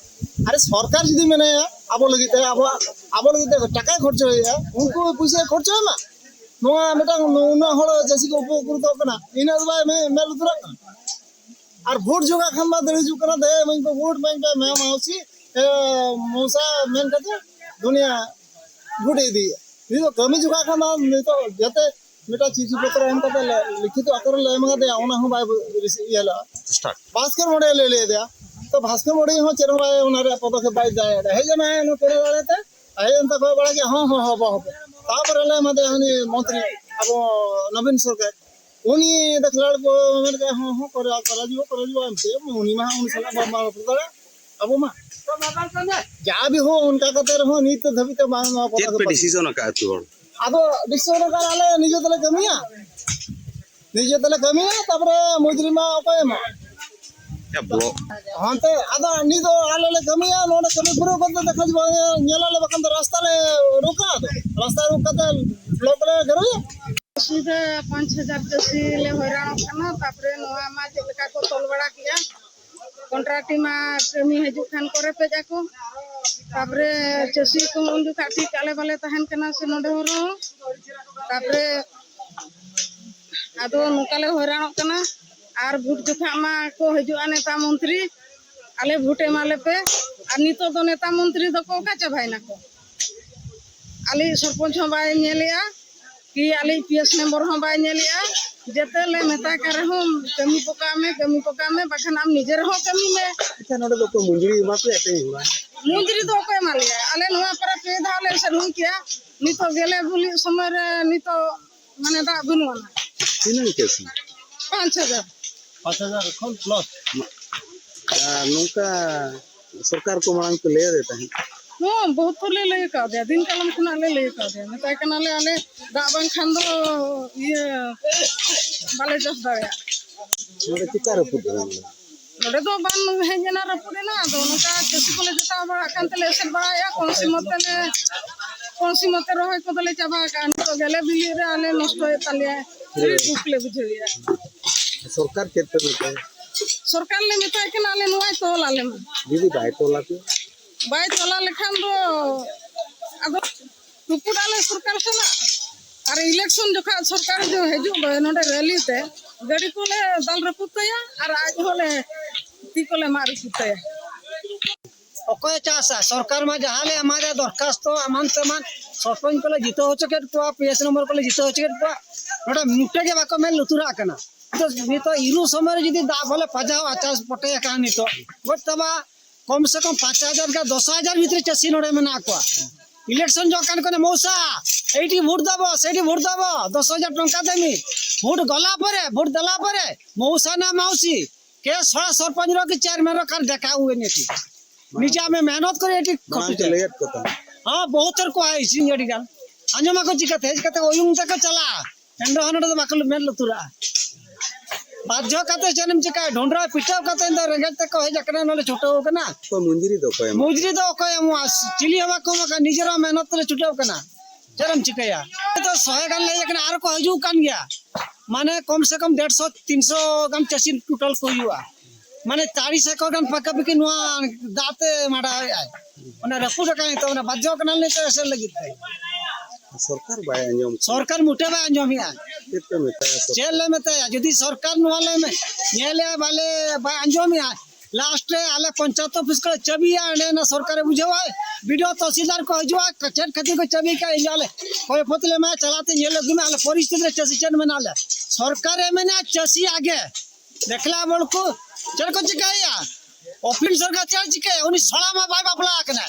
ᱟᱨᱮ ᱥᱚᱨᱠᱟᱨ ᱡᱩᱫᱤ ᱢᱮᱱᱟᱭᱟ ᱟᱵᱚ ᱞᱟᱹᱜᱤᱫ ᱛᱮ, ᱟᱵᱚᱣᱟᱜ, ᱟᱵᱚ ᱞᱟᱹᱜᱤᱫ ᱛᱮ ᱴᱟᱠᱟᱭ ᱠᱷᱚᱨᱪᱟᱭᱮᱫᱼᱟ, ᱩᱱᱠᱩ ᱯᱩᱭᱥᱟᱹᱭ ᱠᱷᱚᱨᱪᱟᱭ ᱢᱟ᱾ ᱱᱚᱣᱟ ᱢᱤᱫᱴᱟᱝ ᱩᱱᱟᱹᱜ ᱦᱚᱲ ᱪᱟᱹᱥᱤ ᱠᱚ ᱩᱯᱚᱠᱨᱤᱛᱚᱜ ᱠᱟᱱᱟ, ᱤᱱᱟᱹᱜ ᱫᱚ ᱵᱟᱭ ᱢᱮ-, ᱢᱮᱫ ᱞᱩᱛᱩᱨᱟᱜ ᱠᱟᱱᱟ᱾ ᱟᱨ ᱵᱷᱳᱴ ᱡᱚᱠᱷᱟᱜ ᱠᱷᱟᱱ ᱢᱟ ᱫᱟᱹᱲ ᱦᱤᱡᱩᱜ ᱠᱟᱱᱟ, "ᱫᱮ ᱤᱢᱟᱹᱧ ᱯᱮ ᱵᱷᱳᱴ, ᱤᱢᱟᱹᱧ ᱯᱮ ᱢᱮ ᱢᱟᱹᱣᱥᱤ, ᱮ, ᱢᱚᱣᱥᱟ" ᱢᱮᱱ ᱠᱟᱛᱮ ᱫᱩᱱᱤᱭᱟ ᱵᱷᱳᱴ ᱮ ᱤᱫᱤᱭᱮᱫᱼᱟ᱾ ᱱᱤᱛᱚᱜ ᱠᱟᱹᱢᱤ ᱡᱚᱠᱷᱟᱜ ᱠᱷᱟᱱ ᱢᱟ ᱱᱤᱛᱚᱜ ᱡᱟᱛᱮ ᱢᱤᱫᱴᱟᱝ ᱪᱤᱴᱷᱤ ᱯᱚᱛᱨᱚ ᱮᱢ ᱠᱟᱛᱮ ᱞᱮ, ᱞᱤᱠᱷᱤᱛᱚ ᱟᱠᱟᱨ ᱨᱮ ᱞᱮ ᱮᱢ ᱠᱟᱫᱮᱭᱟ, ᱚᱱᱟ ᱦᱚᱸ ᱵᱟᱭ ᱨᱤᱥᱤ-, ᱤᱭᱟᱹ ᱞᱮᱫᱼᱟ᱾ ᱵᱟᱥᱠᱮ ᱱᱚᱰᱮ ᱞᱟᱹᱭ ᱞᱮᱫᱮᱭᱟ, ᱛᱚ ᱵᱷᱟᱥᱠᱚᱨ ᱢᱩᱨᱢᱩ ᱦᱚᱸ ᱪᱮᱫ ᱦᱚᱸ ᱵᱟᱭ, ᱚᱱᱟ ᱨᱮᱭᱟᱜ ᱯᱚᱫᱚᱠᱷᱮᱯ ᱵᱟᱭ ᱦᱟᱛᱟᱣ ᱫᱟᱲᱮᱭᱟᱜᱼᱟ᱾ ᱦᱮᱡ ᱮᱱᱟᱭ ᱱᱚᱛᱮ ᱫᱟᱲᱮ ᱛᱮ, ᱦᱮᱡ ᱮᱱ ᱛᱟᱠᱚ ᱵᱟᱲᱟ ᱜᱮ, ᱦᱚᱸ, ᱦᱚᱸ, ᱦᱚᱸ, ᱦᱚᱸ᱾ ᱛᱟᱯᱚᱨᱮ ᱞᱮ ᱮᱢᱟᱫᱮᱭᱟ ᱩᱱᱤ ᱢᱚᱱᱛᱨᱤ, ᱟᱵᱚ ᱱᱚᱵᱤᱱ ᱥᱚᱨᱠᱟᱨ᱾ ᱩᱱᱤ ᱫᱟᱠᱷᱞᱟᱲ ᱠᱚ ᱢᱮᱱ ᱠᱮᱫᱟ, ᱦᱚᱸ, ᱦᱚᱸ, ᱠᱚᱨᱟᱣ, ᱠᱚᱨᱟᱣ ᱡᱩᱣᱟ, ᱠᱚᱨᱟᱣ ᱡᱩᱣᱟ, ᱮᱱᱛᱮ ᱩᱱᱤ ᱢᱟ ᱩᱱᱤ ᱥᱟᱞᱟᱜ ᱵᱟᱢ ᱨᱚᱯᱚᱲ ᱫᱟᱲᱮᱭᱟᱜᱼᱟ᱾ ᱟᱵᱚ ᱢᱟ ᱡᱟ ᱵᱤ ᱦᱳ, ᱚᱱᱠᱟ ᱠᱟᱛᱮ ᱨᱮᱦᱚᱸ ᱱᱤᱛ ᱫᱷᱟᱹᱵᱤᱡ ᱛᱮ ᱵᱟᱝ ᱱᱚᱣᱟ ᱪᱮᱫ ᱯᱚᱫᱚᱠᱷᱮᱯ ᱯᱮ ᱦᱟᱛᱟᱣ᱾ ᱰᱤᱥᱤᱥᱚᱱ ᱟᱠᱟᱫ ᱟᱹᱛᱩ ᱦᱚᱲ? ᱟᱫᱚ ᱰᱤᱥᱤᱥᱚᱱ ᱟᱠᱟᱫ ᱟᱞᱮ ᱱᱤᱡᱮ ᱛᱮᱞᱮ ᱠᱟᱹᱢᱤᱭᱟ, ᱱᱤᱡᱮ ᱛᱮᱞᱮ ᱠᱟᱹᱢᱤᱭᱟ, ᱛᱟᱯᱚᱨᱮ ᱢᱚᱡᱽᱨᱤ ᱢᱟ ᱚᱠᱚᱭ ᱮᱢᱟ? ᱮ ᱵᱞᱚᱠ᱾ ᱦᱟᱱᱛᱮ ᱟᱫᱚ ᱱᱤᱛ ᱫᱚ ᱟᱞᱮ ᱞᱮ ᱠᱟᱹᱢᱤᱭᱟ, ᱱᱚᱰᱮ ᱠᱟᱹᱢᱤ ᱯᱩᱨᱟᱹᱣ ᱠᱟᱛᱮ ᱫᱮᱠᱷᱟ ᱡᱟᱵᱚ, ᱧᱮᱞᱟᱞᱮ, ᱵᱟᱠᱷᱟᱱ ᱫᱚ ᱨᱟᱥᱛᱟ ᱞᱮ ᱨᱳᱠᱟ, ᱟᱫᱚ ᱨᱟᱥᱛᱟ ᱨᱳᱠ ᱠᱟᱛᱮ ᱵᱞᱚᱠ ᱞᱮ ᱜᱟᱹᱨᱩᱭᱟ᱾ ᱥᱤᱫᱷᱟᱹ ᱯᱟᱸᱪ ᱦᱟᱡᱟᱨ ᱪᱟᱹᱥᱤ ᱞᱮ ᱦᱚᱭᱨᱟᱱᱚᱜ ᱠᱟᱱᱟ, ᱛᱟᱯᱚᱨᱮ ᱱᱚᱣᱟ ᱢᱟ ᱪᱮᱫ ᱞᱮᱠᱟ ᱠᱚ ᱛᱚᱞ ᱵᱟᱲᱟ ᱠᱮᱜᱼᱟ, ᱠᱚᱱᱴᱨᱟᱠᱴᱤ ᱢᱟ ᱠᱟᱹᱢᱤ ᱦᱤᱡᱩᱜ ᱠᱷᱟᱱ ᱠᱚ ᱨᱮᱯᱮᱡ ᱟᱠᱚ, ᱛᱟᱯᱚᱨᱮ ᱪᱟᱹᱥᱤ ᱠᱚ ᱩᱱ ᱡᱚᱠᱷᱟᱜ ᱴᱷᱤᱠ ᱟᱞᱮ ᱵᱟᱞᱮ ᱛᱟᱦᱮᱱ ᱠᱟᱱᱟ ᱥᱮ ᱱᱚᱰᱮ ᱦᱚᱸ ᱨᱮᱦᱚᱸ, ᱛᱟᱯᱚᱨᱮ ᱟᱫᱚ ᱱᱚᱝᱠᱟ ᱞᱮ ᱦᱚᱭᱨᱟᱱᱚᱜ ᱠᱟᱱᱟ᱾ ᱟᱨ ᱵᱷᱳᱴ ᱡᱚᱠᱷᱟᱜ ᱢᱟ ᱠᱚ ᱦᱤᱡᱩᱜᱼᱟ ᱱᱮᱛᱟ ᱢᱚᱱᱛᱨᱤ, ᱟᱞᱮ ᱵᱷᱳᱴ ᱮᱢᱟᱞᱮ ᱯᱮ᱾ ᱟᱨ ᱱᱤᱛᱚᱜ ᱫᱚ ᱱᱮᱛᱟ ᱢᱚᱱᱛᱨᱤ ᱫᱚᱠᱚ ᱚᱠᱟ ᱪᱟᱵᱟᱭᱮᱱᱟ ᱠᱚ? ᱟᱞᱮᱭᱤᱡ ᱥᱚᱨᱯᱚᱧᱪ ᱦᱚᱸ ᱵᱟᱭ ᱧᱮᱞᱮᱜᱼᱟ, ᱠᱤ ᱟᱞᱮᱭᱤᱡ ᱯᱤ ᱮᱥ ᱢᱮᱢᱵᱚᱨ ᱦᱚᱸ ᱵᱟᱭ ᱧᱮᱞᱮᱜᱼᱟ᱾ ᱡᱮᱛᱮ ᱞᱮ ᱢᱮᱛᱟᱭ ᱠᱟᱱ ᱨᱮᱦᱚᱸ, "ᱠᱟᱹᱢᱤ ᱯᱚᱠᱟᱜ ᱢᱮ, ᱠᱟᱹᱢᱤ ᱯᱚᱠᱟᱜ ᱢᱮ, ᱵᱟᱠᱷᱟᱱ ᱟᱢ ᱱᱤᱡᱮ ᱨᱮᱦᱚᱸ ᱠᱟᱹᱢᱤ ᱢᱮ᱾" ᱟᱪᱪᱷᱟ, ᱱᱚᱰᱮ ᱫᱚ ᱚᱠᱚᱭ ᱢᱚᱱᱡᱩᱨᱤ ᱮᱢᱟ ᱯᱮᱭᱟ ᱥᱮ ᱵᱟᱝ? ᱢᱚᱱᱡᱩᱨᱤ ᱫᱚ ᱚᱠᱚᱭ ᱮᱢᱟ ᱞᱮᱭᱟ? ᱟᱞᱮ ᱱᱚᱣᱟ ᱯᱟᱨᱟ ᱯᱮ ᱫᱷᱟᱣ ᱞᱮ ᱮᱥᱮᱫ ᱦᱩᱭ ᱠᱮᱜᱼᱟ, ᱱᱤᱛᱚᱜ ᱜᱮᱞᱮ ᱜᱩᱞᱤᱜ ᱥᱚᱢᱚᱭ ᱨᱮ ᱱᱤᱛᱚᱜ ᱢᱟᱱᱮ ᱫᱟᱜ ᱵᱟᱹᱱᱩᱜ ᱟᱱᱟ᱾ ᱛᱤᱱᱟᱹᱜ ᱪᱟᱹᱥᱤ? ᱯᱟᱸᱪ ᱦᱟᱡᱟᱨ᱾ ᱯᱟᱸᱪ ᱦᱟᱡᱟᱨ ᱠᱷᱚᱱ ᱯᱞᱟᱥ᱾ ᱟᱨ ᱱᱚᱝᱠᱟ ᱥᱚᱨᱠᱟᱨ ᱠᱚ ᱢᱟᱲᱟᱝ ᱯᱮ ᱞᱟᱹᱭ ᱟᱫᱮ ᱛᱟᱦᱮᱸᱫ? ᱦᱚᱸ, ᱵᱚᱦᱩᱛ ᱛᱷᱚᱨ ᱞᱮ ᱞᱟᱹᱭ ᱠᱟᱣᱫᱮᱭᱟ, ᱫᱤᱱ ᱠᱟᱞᱚᱢ ᱠᱷᱚᱱᱟᱜ ᱞᱮ ᱞᱟᱹᱭ ᱠᱟᱣᱫᱮᱭᱟ, ᱢᱮᱛᱟᱭ ᱠᱟᱱᱟᱞᱮ, "ᱟᱞᱮ ᱫᱟᱜ ᱵᱟᱝᱠᱷᱟᱱ ᱫᱚ ᱤᱭᱟᱹ ᱵᱟᱞᱮ ᱪᱟᱥ ᱫᱟᱲᱮᱭᱟᱜᱼᱟ᱾" ᱱᱚᱰᱮ ᱪᱮᱠᱟ ᱨᱟᱹᱯᱩᱫ ᱮᱱᱟ ᱱᱚᱰᱮ? ᱱᱚᱰᱮ ᱫᱚ ᱵᱟᱱ ᱦᱮᱡ ᱮᱱᱟ, ᱨᱟᱹᱯᱩᱫ ᱮᱱᱟ, ᱟᱫᱚ ᱱᱚᱝᱠᱟ ᱪᱟᱹᱥᱤ ᱠᱚᱞᱮ ᱡᱚᱴᱟᱣ ᱵᱟᱲᱟᱜ ᱠᱟᱱ ᱛᱮᱞᱮ ᱮᱥᱮᱫ ᱵᱟᱲᱟᱭᱮᱫᱼᱟ, ᱠᱚᱢ ᱥᱤᱢᱚᱛ ᱛᱮᱞᱮ, ᱠᱚᱢ ᱥᱤᱢᱚᱛ ᱛᱮ ᱨᱚᱦᱚᱭ ᱠᱚᱫᱚᱞᱮ ᱪᱟᱵᱟ ᱟᱠᱟᱫᱼᱟ, ᱱᱤᱛᱚᱜ ᱜᱮᱞᱮ ᱵᱤᱞᱤᱜ ᱨᱮ ᱟᱞᱮ ᱱᱚᱥᱴᱚᱭᱮᱫ ᱛᱟᱞᱮᱭᱟ, ᱟᱹᱰᱤ ᱫᱩᱠ ᱞᱮ ᱵᱩᱡᱷᱟᱹᱣᱮᱫᱼᱟ᱾ ᱥᱚᱨᱠᱟᱨ ᱪᱮᱫ ᱯᱮ ᱢᱮᱛᱟᱭᱟ? ᱥᱚᱨᱠᱟᱨ ᱞᱮ ᱢᱮᱛᱟᱭ ᱠᱟᱱᱟ, ᱟᱞᱮ ᱱᱚᱣᱟᱭ ᱛᱚᱞ ᱟᱞᱮ ᱢᱟ᱾ ᱡᱩᱫᱤ ᱵᱟᱭ ᱛᱚᱞᱟ ᱯᱮ? ᱵᱟᱭ ᱛᱚᱞᱟ ᱞᱮᱠᱷᱟᱱ ᱫᱚ ᱟᱫᱚ ᱨᱟᱹᱯᱩᱫ ᱟᱞᱮ ᱥᱚᱨᱠᱟᱨ ᱥᱟᱞᱟᱜ᱾ ᱟᱨ ᱤᱞᱮᱠᱥᱚᱱ ᱡᱚᱠᱷᱟᱡ ᱥᱚᱨᱠᱟᱨ ᱡᱚ ᱦᱤᱡᱩᱜ ᱫᱚ ᱱᱚᱰᱮ ᱨᱮᱞᱤ ᱛᱮ, ᱜᱟᱹᱰᱤ ᱠᱚᱞᱮ ᱫᱟᱞ ᱨᱟᱹᱯᱩᱫ ᱛᱟᱭᱟ ᱟᱨ ᱟᱡ ᱦᱚᱸᱞᱮ ᱛᱤ ᱠᱚᱞᱮ ᱢᱟᱜ ᱨᱟᱹᱯᱩᱫ ᱛᱟᱭᱟ᱾ ᱚᱠᱚᱭᱮ ᱪᱟᱥᱟ? ᱥᱚᱨᱠᱟᱨ ᱢᱟ ᱡᱟᱦᱟᱸ ᱞᱮ ᱮᱢᱟᱫᱮᱭᱟ ᱫᱚᱨᱠᱷᱟᱥᱛᱚ ᱮᱢᱟᱱ ᱛᱮᱢᱟᱱ, ᱥᱚᱨᱯᱚᱧᱪ ᱠᱚᱞᱮ ᱡᱤᱛᱟᱹᱣ ᱦᱚᱪᱚ ᱠᱮᱫ ᱠᱚᱣᱟ, ᱯᱤ ᱮᱥ ᱱᱚᱢᱵᱚᱨ ᱠᱚᱞᱮ ᱡᱤᱛᱟᱹᱣ ᱦᱚᱪᱚ ᱠᱮᱫ ᱠᱚᱣᱟ, ᱱᱚᱰᱮ ᱢᱩᱴᱮ ᱜᱮ ᱵᱟᱠᱚ ᱢᱮᱫ ᱞᱩᱛᱩᱨᱟᱜ ᱠᱟᱱᱟ᱾ ᱱᱤᱛᱚᱜ, ᱱᱤᱛᱚᱜ ᱤᱨᱩ ᱥᱚᱢᱚᱭ ᱨᱮ ᱡᱩᱫᱤ ᱫᱟᱜ ᱵᱚᱞᱮ ᱯᱟᱡᱟᱣᱟ, ᱪᱟᱥ ᱯᱚᱴᱮ ᱟᱠᱟᱱᱟ, ᱱᱤᱛᱚᱜ ᱜᱚᱡ ᱛᱟᱵᱟ ᱠᱚᱢ ᱥᱮ ᱠᱚᱢ ᱯᱟᱸᱪ ᱦᱟᱡᱟᱨ ᱠᱷᱚᱱ ᱫᱚᱥ ᱦᱟᱡᱟᱨ ᱵᱷᱤᱛᱨᱤ ᱪᱟᱹᱥᱤ ᱱᱚᱰᱮ ᱢᱮᱱᱟᱜ ᱠᱚᱣᱟ᱾ ᱤᱞᱮᱠᱥᱚᱱ ᱡᱚᱜ ᱠᱟᱱ ᱠᱚ, ᱢᱚᱣᱥᱟ, ᱮᱭᱴᱤ ᱵᱷᱳᱴ ᱫᱟᱵᱚ, ᱥᱮᱭᱴᱤ ᱵᱷᱳᱴ ᱫᱟᱵᱚ, ᱫᱚᱥ ᱦᱟᱡᱟᱨ ᱴᱚᱝᱠᱟ ᱫᱮᱢᱤ᱾ ᱵᱷᱳᱴ ᱜᱚᱞᱟ ᱯᱚᱨᱮ, ᱵᱷᱳᱴ ᱫᱮᱞᱟ ᱯᱚᱨᱮ, ᱢᱚᱣᱥᱟ ᱱᱟ ᱢᱟᱣᱥᱤ, ᱠᱮ ᱥᱚᱲᱟ ᱥᱚᱨᱯᱚᱧᱪ ᱨᱚ ᱠᱤ ᱪᱮᱭᱟᱨᱢᱮᱱ ᱨᱚ ᱠᱟᱨ ᱰᱮᱠᱟ ᱦᱩᱭ ᱱᱤᱛᱤ᱾ ᱱᱤᱡᱮ ᱟᱢᱮ ᱢᱮᱦᱱᱚᱛ ᱠᱚᱨᱮ ᱮᱴᱤ ᱢᱟᱲᱟᱝ ᱠᱷᱚᱴᱩ ᱠᱚ ᱡᱟ᱾ ᱞᱟᱹᱭᱟᱫ ᱠᱚ ᱛᱟᱦᱮᱸᱫ᱾ ᱦᱚᱸ, ᱵᱚᱦᱩᱛ ᱦᱚᱲ ᱠᱚ ᱟᱭ ᱥᱤ ᱟᱹᱰᱤ ᱜᱟᱱ᱾ ᱟᱸᱡᱚᱢ ᱟᱠᱚ ᱪᱤᱠᱟᱹᱛᱮ? ᱦᱮᱡ ᱠᱟᱛᱮ ᱚᱭᱩᱝ ᱛᱮᱠᱚ ᱪᱟᱞᱟᱜᱼᱟ᱾ ᱮᱱ ᱨᱮᱦᱚᱸ ᱱᱚᱰᱮ ᱫᱚ ᱵᱟᱠᱚ ᱢᱮᱫ ᱞᱩᱛᱩᱨᱟᱜᱼᱟ᱾ ᱵᱟᱫᱽᱫᱷᱚ ᱠᱟᱛᱮ ᱪᱮᱫ ᱮᱢ ᱪᱤᱠᱟᱹᱭᱟ? ᱰᱷᱚᱸᱰᱨᱟ ᱯᱤᱴᱟᱹᱣ ᱠᱟᱛᱮ ᱫᱚ ᱨᱮᱸᱜᱮᱡ ᱛᱮᱠᱚ ᱦᱮᱡ ᱟᱠᱟᱱᱟ, ᱱᱚᱰᱮ ᱪᱷᱩᱴᱟᱹᱣ ᱟᱠᱟᱱᱟ᱾ ᱚᱠᱚᱭ ᱢᱚᱡᱩᱨᱤ ᱫᱚ ᱚᱠᱚᱭ ᱮᱢᱟ? ᱢᱚᱡᱩᱨᱤ ᱫᱚ ᱚᱠᱚᱭ ᱮᱢᱚᱜᱼᱟ? ᱪᱤᱞᱤ ᱦᱚᱸ ᱵᱟᱠᱚ ᱮᱢᱚᱜ ᱠᱟᱱᱟ, ᱱᱤᱡᱮᱨᱟᱜ ᱢᱮᱦᱱᱚᱛ ᱛᱮᱞᱮ ᱪᱷᱩᱴᱟᱹᱣ ᱠᱟᱱᱟ᱾ ᱪᱮᱫ ᱮᱢ ᱪᱤᱠᱟᱹᱭᱟ? ᱱᱤᱛᱚᱜ ᱥᱚᱭ ᱜᱟᱱ ᱞᱮ ᱦᱮᱡ ᱟᱠᱟᱱᱟ, ᱟᱨ ᱠᱚ ᱦᱤᱡᱩᱜ ᱠᱟᱱ ᱜᱮᱭᱟ᱾ ᱢᱟᱱᱮ ᱠᱚᱢ ᱥᱮ ᱠᱚᱢ ᱰᱮᱲᱥᱚ, ᱛᱤᱱᱥᱚ ᱜᱟᱱ ᱪᱟᱹᱥᱤ ᱴᱳᱴᱟᱞ ᱠᱚ ᱦᱩᱭᱩᱜᱼᱟ᱾ ᱢᱟᱱᱮ ᱪᱟᱲᱤᱥ ᱮᱠᱚᱨ ᱜᱟᱱ ᱯᱟᱠᱟ ᱯᱟᱠᱤ ᱱᱚᱣᱟ ᱫᱟᱜ ᱛᱮ ᱢᱟᱰᱟᱣᱮᱫᱼᱟᱭ᱾ ᱚᱱᱟ ᱨᱟᱹᱯᱩᱫ ᱟᱠᱟᱱ ᱱᱤᱛᱚᱜ, ᱚᱱᱟ ᱵᱟᱫᱽᱫᱷᱚ ᱠᱟᱱᱟ ᱱᱤᱛᱚᱜ ᱮᱥᱮᱫ ᱞᱟᱹᱜᱤᱫ ᱛᱮ᱾ ᱥᱚᱨᱠᱟᱨ ᱵᱟᱭ ᱟᱸᱡᱚᱢ᱾ ᱥᱚᱨᱠᱟᱨ ᱢᱚᱴᱮ ᱵᱟᱭ ᱟᱸᱡᱚᱢᱮᱫᱼᱟ᱾ ᱪᱮᱫ ᱯᱮ ᱢᱮᱛᱟᱭᱟ ᱥᱚᱨᱠᱟᱨ? ᱪᱮᱫ ᱞᱮ ᱢᱮᱛᱟᱭᱟ? ᱡᱩᱫᱤ ᱥᱚᱨᱠᱟᱨ ᱱᱚᱣᱟ ᱞᱮ ᱢᱮ-, ᱧᱮᱞᱮᱫᱼᱟ, ᱵᱟᱞᱮ, ᱵᱟᱭ ᱟᱸᱡᱚᱢᱮᱫᱼᱟ, ᱞᱟᱥᱴ ᱨᱮ ᱟᱞᱮ ᱯᱚᱧᱪᱟᱭᱮᱛ ᱚᱯᱷᱤᱥ ᱠᱚᱨᱮ ᱪᱟᱹᱵᱤᱭᱟ, ᱚᱸᱰᱮ ᱱᱟ ᱥᱚᱨᱠᱟᱨᱮ ᱵᱩᱡᱷᱟᱹᱣᱟᱭ, ᱵᱤ ᱰᱤ ᱳ ᱛᱚᱦᱥᱤᱞᱫᱟᱨ ᱠᱚ ᱦᱤᱡᱩᱜᱼᱟ, ᱪᱮᱫ ᱠᱷᱟᱹᱛᱤᱨ ᱠᱚ ᱪᱟᱹᱵᱤ ᱠᱟᱜᱼᱟ, ᱤᱧ ᱟᱞᱮ ᱠᱚᱭ ᱯᱷᱚᱛ ᱞᱮ ᱮᱢᱟ, ᱪᱟᱞᱟᱣ ᱛᱮ ᱧᱮᱞ ᱟᱹᱜᱩᱭ ᱢᱮ, ᱟᱞᱮ ᱯᱚᱨᱤᱥᱛᱷᱤᱛᱤ ᱨᱮ ᱪᱟᱹᱥᱤ ᱪᱮᱫ ᱢᱮᱱᱟᱜ ᱞᱮ᱾ ᱥᱚᱨᱠᱟᱨᱮ ᱢᱮᱱᱟ ᱪᱟᱹᱥᱤ ᱟᱜᱮ, ᱫᱮᱠᱷᱞᱟ ᱵᱚᱲ ᱠᱚ ᱪᱮᱫ ᱠᱚ ᱪᱤᱠᱟᱹᱭᱟ? ᱚᱯᱷᱤᱥ ᱥᱚᱨᱠᱟᱨ ᱪᱮᱫ ᱪᱤᱠᱟᱹᱭᱟ? ᱩᱱᱤ ᱥᱟᱲᱟ ᱢᱟ ᱵᱟᱭ ᱵᱟᱯᱞᱟ ᱟᱠᱟᱱᱟ,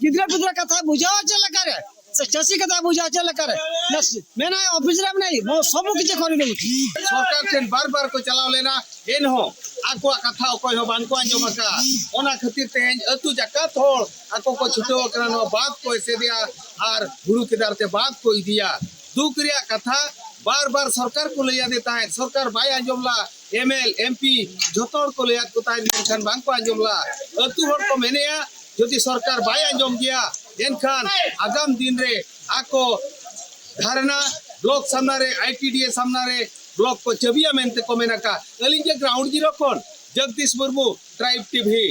ᱜᱤᱫᱽᱨᱟᱹ ᱯᱤᱫᱽᱨᱟᱹ ᱠᱟᱛᱷᱟ ᱵᱩᱡᱷᱟᱹᱣᱟ ᱪᱮᱫ ᱞᱮᱠᱟᱨᱮ? ᱥᱮ ᱪᱟᱹᱥᱤ ᱠᱟᱛᱷᱟ ᱵᱩᱡᱷᱟᱹᱣᱟ ᱪᱮᱫ ᱞᱮᱠᱟᱨᱮ? ᱵᱮᱥ, ᱢᱮᱱᱟᱭ ᱚᱯᱷᱤᱥ ᱨᱮ ᱢᱮᱱᱟᱭ, ᱢᱚ-, ᱥᱚᱵ ᱠᱤᱪᱷᱩ ᱠᱚᱨᱮ ᱜᱮ᱾ ᱥᱚᱨᱠᱟᱨ ᱴᱷᱮᱱ ᱵᱟᱨ ᱵᱟᱨ ᱠᱚ ᱪᱟᱞᱟᱣ ᱞᱮᱱᱟ, ᱮᱱᱦᱚᱸ ᱟᱠᱚᱣᱟᱜ ᱠᱟᱛᱷᱟ ᱚᱠᱚᱭ ᱦᱚᱸ ᱵᱟᱝ ᱠᱚ ᱟᱸᱡᱚᱢ ᱟᱠᱟᱫᱼᱟ᱾ ᱚᱱᱟ ᱠᱷᱟᱹᱛᱤᱨ ᱛᱮᱦᱮᱧ ᱟᱹᱛᱩ ᱡᱟᱠᱟᱛ ᱦᱚᱲ ᱟᱠᱚ ᱠᱚ ᱪᱷᱩᱴᱟᱹᱣ ᱟᱠᱟᱱᱟ ᱱᱚᱣᱟ ᱵᱟᱸᱫᱷ ᱠᱚ ᱮᱥᱮᱫᱮᱜᱼᱟ ᱟᱨ ᱦᱩᱲᱩ ᱠᱮᱫᱟᱨ ᱛᱮ ᱵᱟᱸᱫᱷ ᱠᱚ ᱤᱫᱤᱭᱟ᱾ ᱫᱩᱠ ᱨᱮᱭᱟᱜ ᱠᱟᱛᱷᱟ, ᱵᱟᱨ ᱵᱟᱨ ᱥᱚᱨᱠᱟᱨ ᱠᱚ ᱞᱟᱹᱭ ᱟᱫᱮ ᱛᱟᱦᱮᱸᱫ, ᱥᱚᱨᱠᱟᱨ ᱵᱟᱭ ᱟᱸᱡᱚᱢ ᱞᱟ᱾ ᱮᱢ ᱮᱞ, ᱮᱢ ᱯᱤ ᱡᱷᱚᱛᱚ ᱦᱚᱲ ᱠᱚ ᱞᱟᱹᱭᱟᱫ ᱠᱚ ᱛᱟᱦᱮᱸᱫ, ᱢᱮᱱᱠᱷᱟᱱ ᱵᱟᱝ ᱠᱚ ᱟᱸᱡᱚᱢ ᱞᱟ᱾ ᱟᱹᱛᱩ ᱦᱚᱲ ᱠᱚ ᱢᱮᱱᱮᱜᱼᱟ, ᱡᱩᱫᱤ ᱥᱚᱨᱠᱟᱨ ᱵᱟᱭ ᱟᱸᱡᱚᱢ ᱜᱮᱭᱟ, ᱮᱱᱠᱷᱟᱱ ᱟᱜᱟᱢ ᱫᱤᱱ ᱨᱮ ᱟᱠᱚ ᱫᱷᱟᱨᱱᱟ ᱵᱞᱚᱠ ᱥᱟᱢᱱᱟ ᱨᱮ, ᱟᱭ ᱴᱤ ᱰᱤ ᱮ ᱥᱟᱢᱱᱟ ᱨᱮ ᱵᱞᱚᱠ ᱠᱚ ᱪᱟᱹᱵᱤᱭᱟ ᱢᱮᱱᱛᱮ ᱠᱚ ᱢᱮᱱ ᱟᱠᱟᱫ᱾ ᱟᱹᱞᱤᱧ ᱜᱮ ᱜᱨᱟᱣᱩᱱᱰ ᱡᱤᱨᱳ ᱠᱷᱚᱱ ᱡᱚᱜᱽᱫᱤᱥ ᱢᱩᱨᱢᱩ, ᱴᱨᱟᱭᱤᱵᱽ ᱴᱤ ᱵᱷᱤ᱾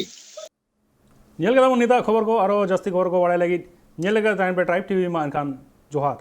ᱧᱮᱞ ᱠᱮᱫᱟ ᱵᱚᱱ ᱱᱤᱛᱟᱜ ᱠᱷᱚᱵᱚᱨ ᱠᱚ᱾ ᱟᱨᱚ ᱡᱟᱹᱥᱛᱤ ᱠᱷᱚᱵᱚᱨ ᱠᱚ ᱵᱟᱲᱟᱭ ᱞᱟᱹᱜᱤᱫ ᱧᱮᱞ ᱞᱮᱜᱮ ᱛᱟᱦᱮᱱ ᱯᱮ ᱴᱨᱟᱭᱤᱵᱽ ᱴᱤ ᱵᱷᱤ᱾ ᱢᱟ ᱮᱱᱠᱷᱟᱱ ᱡᱚᱦᱟᱨ᱾